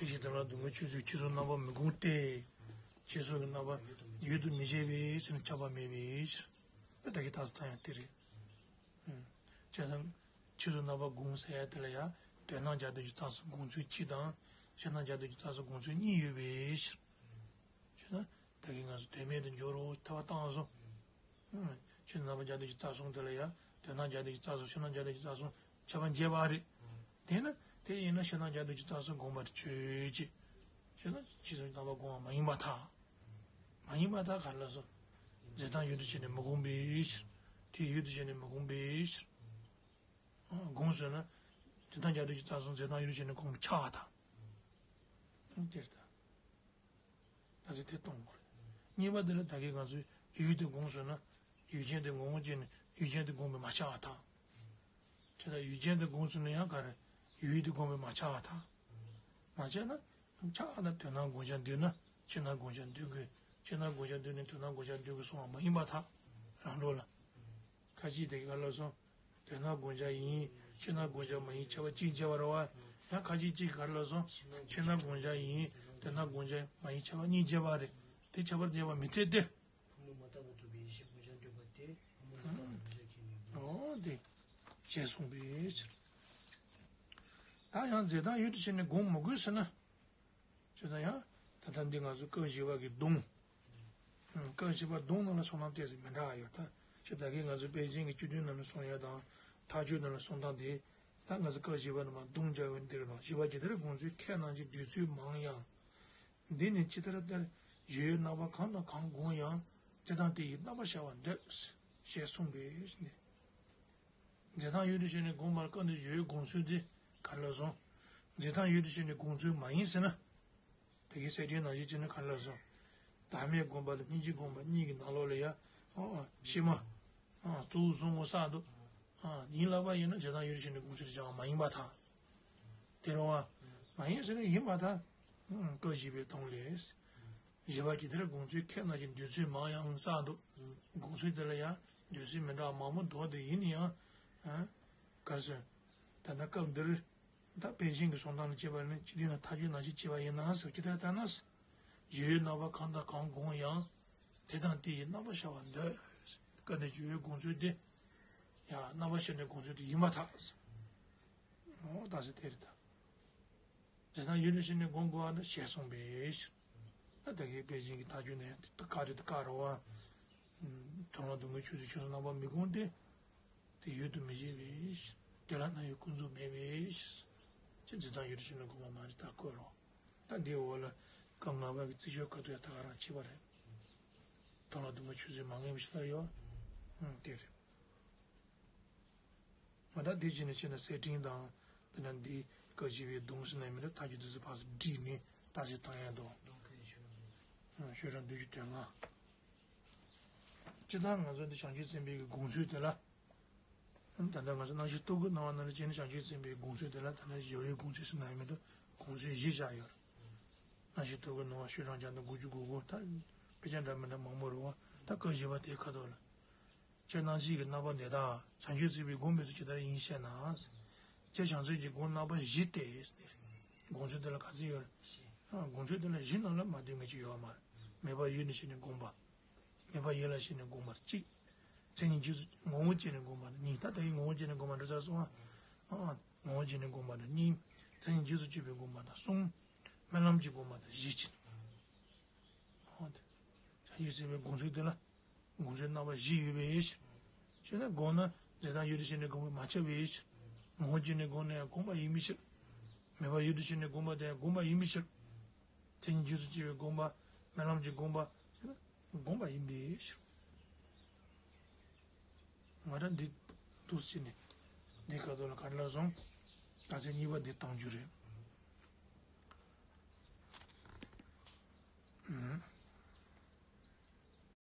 དེ་བཞིན་དོན་ལ་སྡུག་བསྔལ་ཆོས་ཚུལ་ཕྱི་སོགས་རྣམ་པར་མི་སྒོམ་སྟེ། ཕྱི་སོགས་ཀྱི་རྣམ་པ་ཡུལ་དུ་མི་བྱེད་པའི་ཕྱིར་ན་ཁྱབ་པ་མེད་པའི་ཕྱིར། ད་གི་རྟགས་སུ་ཚང་ཡང་དེ་རེད། བྱས་ཙང་ཕྱི་སོགས་རྣམ་པར་སྒོམ་ཟེར་ཡ་དེ་ལ་ཡང་དོན་སྣང་རྒྱ་སྡུད་ཀྱི་རྟགས་སུ་སྒོམ་ཚུལ་གཅིག་དང་། ཕྱི་སྣང་རྒྱ་སྡུད་ཀྱི་རྟགས་སུ་སྒོམ་ཚུལ་གཉིས་ཡོད་པའི་ཕྱིར། ཞེ་ན། ད་གིན་ང་ཚོ་དོན་མེད་དུ་འགྱུར་རོ་ཐལ་བ་བཏང་སོང་། ཕྱི་སྣང་རྒྱ་སྡུད་ཀྱི་རྩ་གསུམ་དེ་ལ་ཡང་དོན་སྣང་རྒྱ་སྡུད་ཀྱི་རྩ་གསུམ། ཕྱི་སྣང་རྒྱ་སྡུད་ཀྱི་རྩ་གསུམ་ཁྱབ་པ་འབྱེད་པ་རེད། དེས་ན་དེ་ཡིན་ན་ཕྱི་སྣང་རྒྱ་སྡུད་ཀྱི་རྩ་གསུམ་དགོངས་པར་ཆོས་ཅན། ཞེ་ན་ཕྱི་སོགས་རྣམ་པ་སྒོམ་པ་མ་ཡིན་པར་ཐལ། མ་ཡིན་པར་ཐལ་ག་རེ་ལ་སོགས། འཛིན་སྟངས་ཡུལ་དུ་བྱས་ནས་མི་སྒོམ་པའི་ཕྱིར། དེ་ཡུལ་དུ་བྱས་ནས་མི་སྒོམ་པའི་ཕྱིར། སྒོམ་ཟེར་ན། འཛིན་སྟངས་རྒྱ་སྡུད་ཀྱི་རྩ་གསུམ་འཛིན་སྟངས་ཡུལ་དུ་བྱས་ནས་སྒོམ་པ་ཆགས་པར་ཐལ། དེ་ལྟར། ད་ཟེར་དེ་གཏོང་དགོས་རེད། གཉིས་པ་དེ་ལ་ད་གིན་ང་ཚོས་ཡུལ་དེ་སྒོམ་ཟེར་ན། ཡུལ་ཅན་དེ་ངོ་བོ་ཅན་ནི་ཡུལ་ཅན་དེ་སྒོམ་པས་མ་ཁྱབ་པར་ཐལ། དེ་ལྟར་ཡུལ་ཅན་དེ་སྒོམ་ཟེར་ན་ཡང་ག་རེ། ཡུལ་དེ་སྒོམ་པས་མ་ཁྱབ་པར་ཐལ། མ་ཁྱབ་ན། ཁྱབ་ན་དོན་སྣང་བསྒོམ་བྱ་འདོད་ན་ཕྱི་སྣང་བསྒོམ་བྱ་འདོད་དགོས། ཕྱི་སྣང་བསྒོམ་བྱ་འདོད་ནས་དོན་སྣང་བསྒོམ་བྱ་འདོད་དགོས་གསུངས་པ་མ་ཡིན་པར་ཐལ། རང་ལུགས་ལ། ཁ་ཅིག་དེ་ག་ལ་སོང་། དོན་སྣང་བསྒོམ་བྱ་ཡིན། ཕྱི་སྣང་བསྒོམ་བྱ་མ་ཡིན་ཁྱབ་པ་གཅིག་བྱས་པ་རེད་བ། ཡང་ཁ་ཅིག་གཅིག་ག་རེ་ལ་སོང་། ཕྱི་སྣང་བསྒོམ་བྱ་ཡིན། དོན་སྣང་བསྒོམ་བྱ་མ་ཡིན་ཁྱབ་པ་གཉིས་བྱས་པ་རེད། དེ་ཁྱད་པར་འབྱེད་པ་མི་འཐད་དེ། ཕུང་པོ་མ་དག་པར་རྟོགས་པའི་ཡེ་ཤེས་བསྒོམ་བྱ་འདོད་པ་སྟེ། ཕུང་པོ་མ་དག་པར་བསྒོམ་བྱ་ཁས་ནི་འོ་དེ། ཞེས་གསུངས་པའི་ཕྱིར། ད་ཡང་འཛིན་སྟངས་ཡུལ་དུ་བྱས་ནས་སྒོམ་མི་དགོས་ཟེར་ན། ཅེས་དང་ཡང་། ད་ལྟ་འདི་ང་ཚོ་སྐབས་བཞི་པ་གི་སྡོམ། སྐབས་བཞི་པ་སྡོམ་ནང་ལ་སོང་ན་ཏོག་ཙམ་མི་འདྲ་བ་ཡོད་ད། ཅེས་ད་གིན་ང་ཚོ་དཔལ་ཆེན་གྱི་བཅུད་བསྡུས་ནང་ལ་གསུངས་ཡ་དང་། མཐའ་དཔྱོད་ནང་ལ་གསུངས་སྟངས་དེ། ད་ང་ཚོ་སྐབས་བཞི་པ་ནང་མ་སྡོམ་སྦྱར་བའི་འདིར་ནང་བཞི་པ་ཇི་ལྟར་སྒོམ་ཚུལ་ཁས་བླངས་ཀྱི་འདོད་ཚུལ་མང་ཡང་། འདི་ནི་ཇི་ལྟར་ལྟར་ཡུལ་རྣམ་པ་གང་དང་གང་སྒོམ་ཡང་། དེ་དང་དེ་ཡི་རྣམ་པར་ཤར་བར་འདོད། ཞེས་གསུངས་པས་ནི། འཛིན་སྟངས་ཡུལ་དུ་བྱས་ནས་སྒོམ་པར་སྐབས་འདིར་ཡུལ་སྒོམ་ཚུལ་དེ་ག་རེ་ལ་སོང་། འཛིན་སྟངས་ཡུལ་དུ་བྱས་ནས་སྒོམ་ཚུལ་མ་ཡིན་ཟེར་ན། དེ་གའི་གསལ་བསྒྲགས་ནང་བཞིན་བྱས་ནས་ག་རེ་ལ་སོང་། བདག་མེད་སྒོམ་པ་དང་སྙིང་རྗེ་སྒོམ་པ་གཉིས་ཀྱི་ནང་ལོགས་ལ་ཡ། ཨོ་ཨོ་ཕྱི་མ། ཨ་གཙོ་བོ་གསུམ་པོ་གསར་དུ། ཨ་ཡིན་ལབ་པ་ཡིན་ན་འཛིན་སྟངས་ཡུལ་དུ་བྱས་ནས་སྒོམ་ཚུལ་དུ་བྱ་བ་མ་ཡིན་པར་ཐལ། དེ་རུང་བ། མ་ཡིན་ཟེར་ན་ཡིན་པར་ཐལ། སྐབས་བཞི་པའི་སྡོམ་ལས། བཞི་པ་ཇི་ལྟར་སྒོམ་ཚུལ་ཁས་བླངས་ཀྱི་འདོད་ཚུལ་མང་ཡང་གསར་དུ། སྒོམ་ཚུལ་དེ་ལ་ཡང་འདོད་ཚུལ་མི་འདྲ་བ་མང་པོ་འདུག་དེ་ཡིན་ན་ཡང་། ཨ། ག་རེ་ཟེར། ད་ལྟ་སྐབས་འདིར། ད་དཔལ་ཆེན་གྱི་གསུང་སྟངས་ལ་དཔྱད་པ་ནི་སྤྱི་དོན་ལ་ཐག་གཅོད་ནང་བཞིན་བྱས་པ་ཡིན་ན་ཟེར་ཇི་ལྟར་ལྟར་ན། ཡུལ་རྣམ་པ་གང་དང་གང་སྒོམ་ཡང་། དེ་དང་དེ་ཡི་རྣམ་པར་ཤར་བར་འདོད། སྐབས་འདིར་ཡུལ་སྒོམ་ཚུལ་དེ། ཡང་རྣམ་པར་ཤར་ནས་སྒོམ་ཚུལ་དེ་ཡིན་པར་ཐལ། འོ་ད་ཟེར་དེ་རེད་ད། དེ་དང་ཡུལ་དུ་ཕྱིན་ནས་སྒོམ་དགོས་པ་ནི་ཞེས་གསུངས་པའི་ཕྱིར། ད་ལྟ་གི་དཔལ་ཆེན་གྱི་ཐག་གཅོད་ནས་དེ་བཀའ་དྲིན་དེ་བཀའ་རོགས། དོན་ལ་སྡུག་བསྔལ་ཆོས་ཚུལ་ཕྱི་སོགས་རྣམ་པར་མི་སྒོམ་སྟེ། དེ་ཡུལ་དུ་མི་བྱེད་པའི་ཕྱིར། དེ་ལ་སྣང་ཡུལ་ཀུན་རྫོབ་མེད་པའི་ཕྱིར། ཅེས་འཛིན་སྟངས་ཡུལ་དུ་ཕྱིན་ནས་སྒོམ་པ་མ་རེད་ད་བཀོད་རོགས། ད་འདིའི་འོག་ལ་སྐབས་ལྔ་པ་གི་རྩིས་སྤྱོད་བཀའ་བསྡུ་ཡང་ད་ག་རང་བྱས་པ་རེད། དོན་ལ་སྡུག་བསྔལ་ཆོས་ཚུལ་མ་ངེས་པ་ཞིག་ལ་ཡོད། དེ་རེད། ང་ད་འདི་བྱས་ནས་བྱས་ན་གསེར་ཕྲེང་དང་། དེ་ནས་འདི་སྐབས་བཞི་པའི་སྡོམ་ཟེར་ན་མི་འདུག་ཐག་གཅོད་དུས་སུ་ཕར་ཚུར་བསྒྲིགས་ནས་བརྟག་དཔྱད་བཏང་ཡ་འདུག་ཤོག་གྲངས་བདུན་ཅུ་དོན་ལྔ། སྤྱིར་བཏང་ང་ཚོ་འདི་བྱང་ཆུབ་སེམས་དཔའི་གི་སྒོམ་ཚུལ་དེ་ལ། ད་ལྟ་ང་ཚོ་རྣམ་ཤེས་རྟོག་གེའི་སྣང་བ་ནང་ལ་བྱས་ནས་བྱང་ཆུབ་སེམས་དཔའི་སྒོམ་ཚུལ་དེ་ལ་ད་ལྟ་བཞི་པའི་སྒོམ་ཚུལ་ཟེར་ན་མི་འདུག་སྒོམ་ཚུལ་བཞི་བཞག་ཡོད་རེད། རྣམ་ཤེས་རྟོག་གེའི་སྣང་བ་ཤོག་གྲངས་བརྒྱ་དང་དགུ་བཅུ་གོ་དགུ་ད། དཔེ་ཆ་འདྲ་མི་འདྲ་མང་པོ་རེད་བ། ད་སྐབས་བཞི་པ་དེའི་ཁ་ཐོག་ལ། ཁྱེད་རྣམས་ཀྱིས་རྣམ་པ་འདི་དག་བྱང་ཆུབ་སེམས་དཔའི་སྒོམ་མི་ཚུལ་ཇི་ལྟར་ཡིན་ཞེ་ན། ཁྱེད་བྱང་སེམས་ཀྱི་སྒོམ་རྣམ་པ་བཞི་སྟེ། སྒོམ་ཚུལ་དེ་ལ་ག་ཚོད་ཡོད་རེད། སྒོམ་ཚུལ་དེ་ལ་བཞི་ནང་ལ་མ་འདུས་ངེས་ཅིག་ཡོད་མ་རེད། མེད་པར་ཡུལ་ནས་བྱས་ནས་སྒོམ་པ། མེད་པར་ཡུལ་ལ་བྱས་ནས་སྒོམ་པ་གཅིག་མཚན་ཉིད་རྗེས་སུ་ངོ་བོ་བྱས་ནས་སྒོམ་པ་ནི་གཉིས། ད་ལྟ་ཡི་ངོ་བོ་བྱས་ནས་སྒོམ་པ་འདྲ་ཚར་སོང་ཨ། ངོ་བོ་བྱས་ནས་སྒོམ་པ་ནི་གཉིས། མཚན་ཉིད་རྗེས་སུ་གཅོད་པའི་སྒོམ་པ་ནི་གསུམ། སྨོན་ལམ་གྱི་སྒོམ་པ་ནི་བཞི་བྱས་ནས། འོ་དེ། བྱང་ཆུབ་སེམས་དཔའི་སྒོམ་ཚུལ་དེ་ལ། སྒོམ་ཚུལ་རྣམ་པ་བཞི་ཡོད་པའི་ཕྱིར། ཞེ་ན་སྒོམ་ན་འཛིན་སྟངས་ཡུལ་དུ་ཕྱིན་ནས་སྒོམ་པས་མ་ཁྱབ་པའི་ཕྱིར། ངོ་བོ་བྱས་ནས་སྒོམ་ན་ཡང་སྒོམ་པ་ཡིན་པའི་ཕྱིར། མེད་པར་ཡུལ་དུ་ཕྱིན་ནས་སྒོམ་པ་དེ་ཡང་སྒོམ་པ་ཡིན་པའི་ཕྱིར། མཚན་ཉིད་རྗེས་སུ་གཅོད་པའི་སྒོམ་པ། སྨོན་ལམ་གྱི་སྒོམ་པ། ཞེ་ན་སྒོམ་པ་ཡིན་པའི་ཕྱིར། ང་རང་འདི་འདུག་ཟེར་ནས་འདི་ག་དོ་ལ་ག་རེ་ལ་སོང་། ད་ཚེ་གཉིས་པ་འདི་བཏང་རྒྱུ་རེད།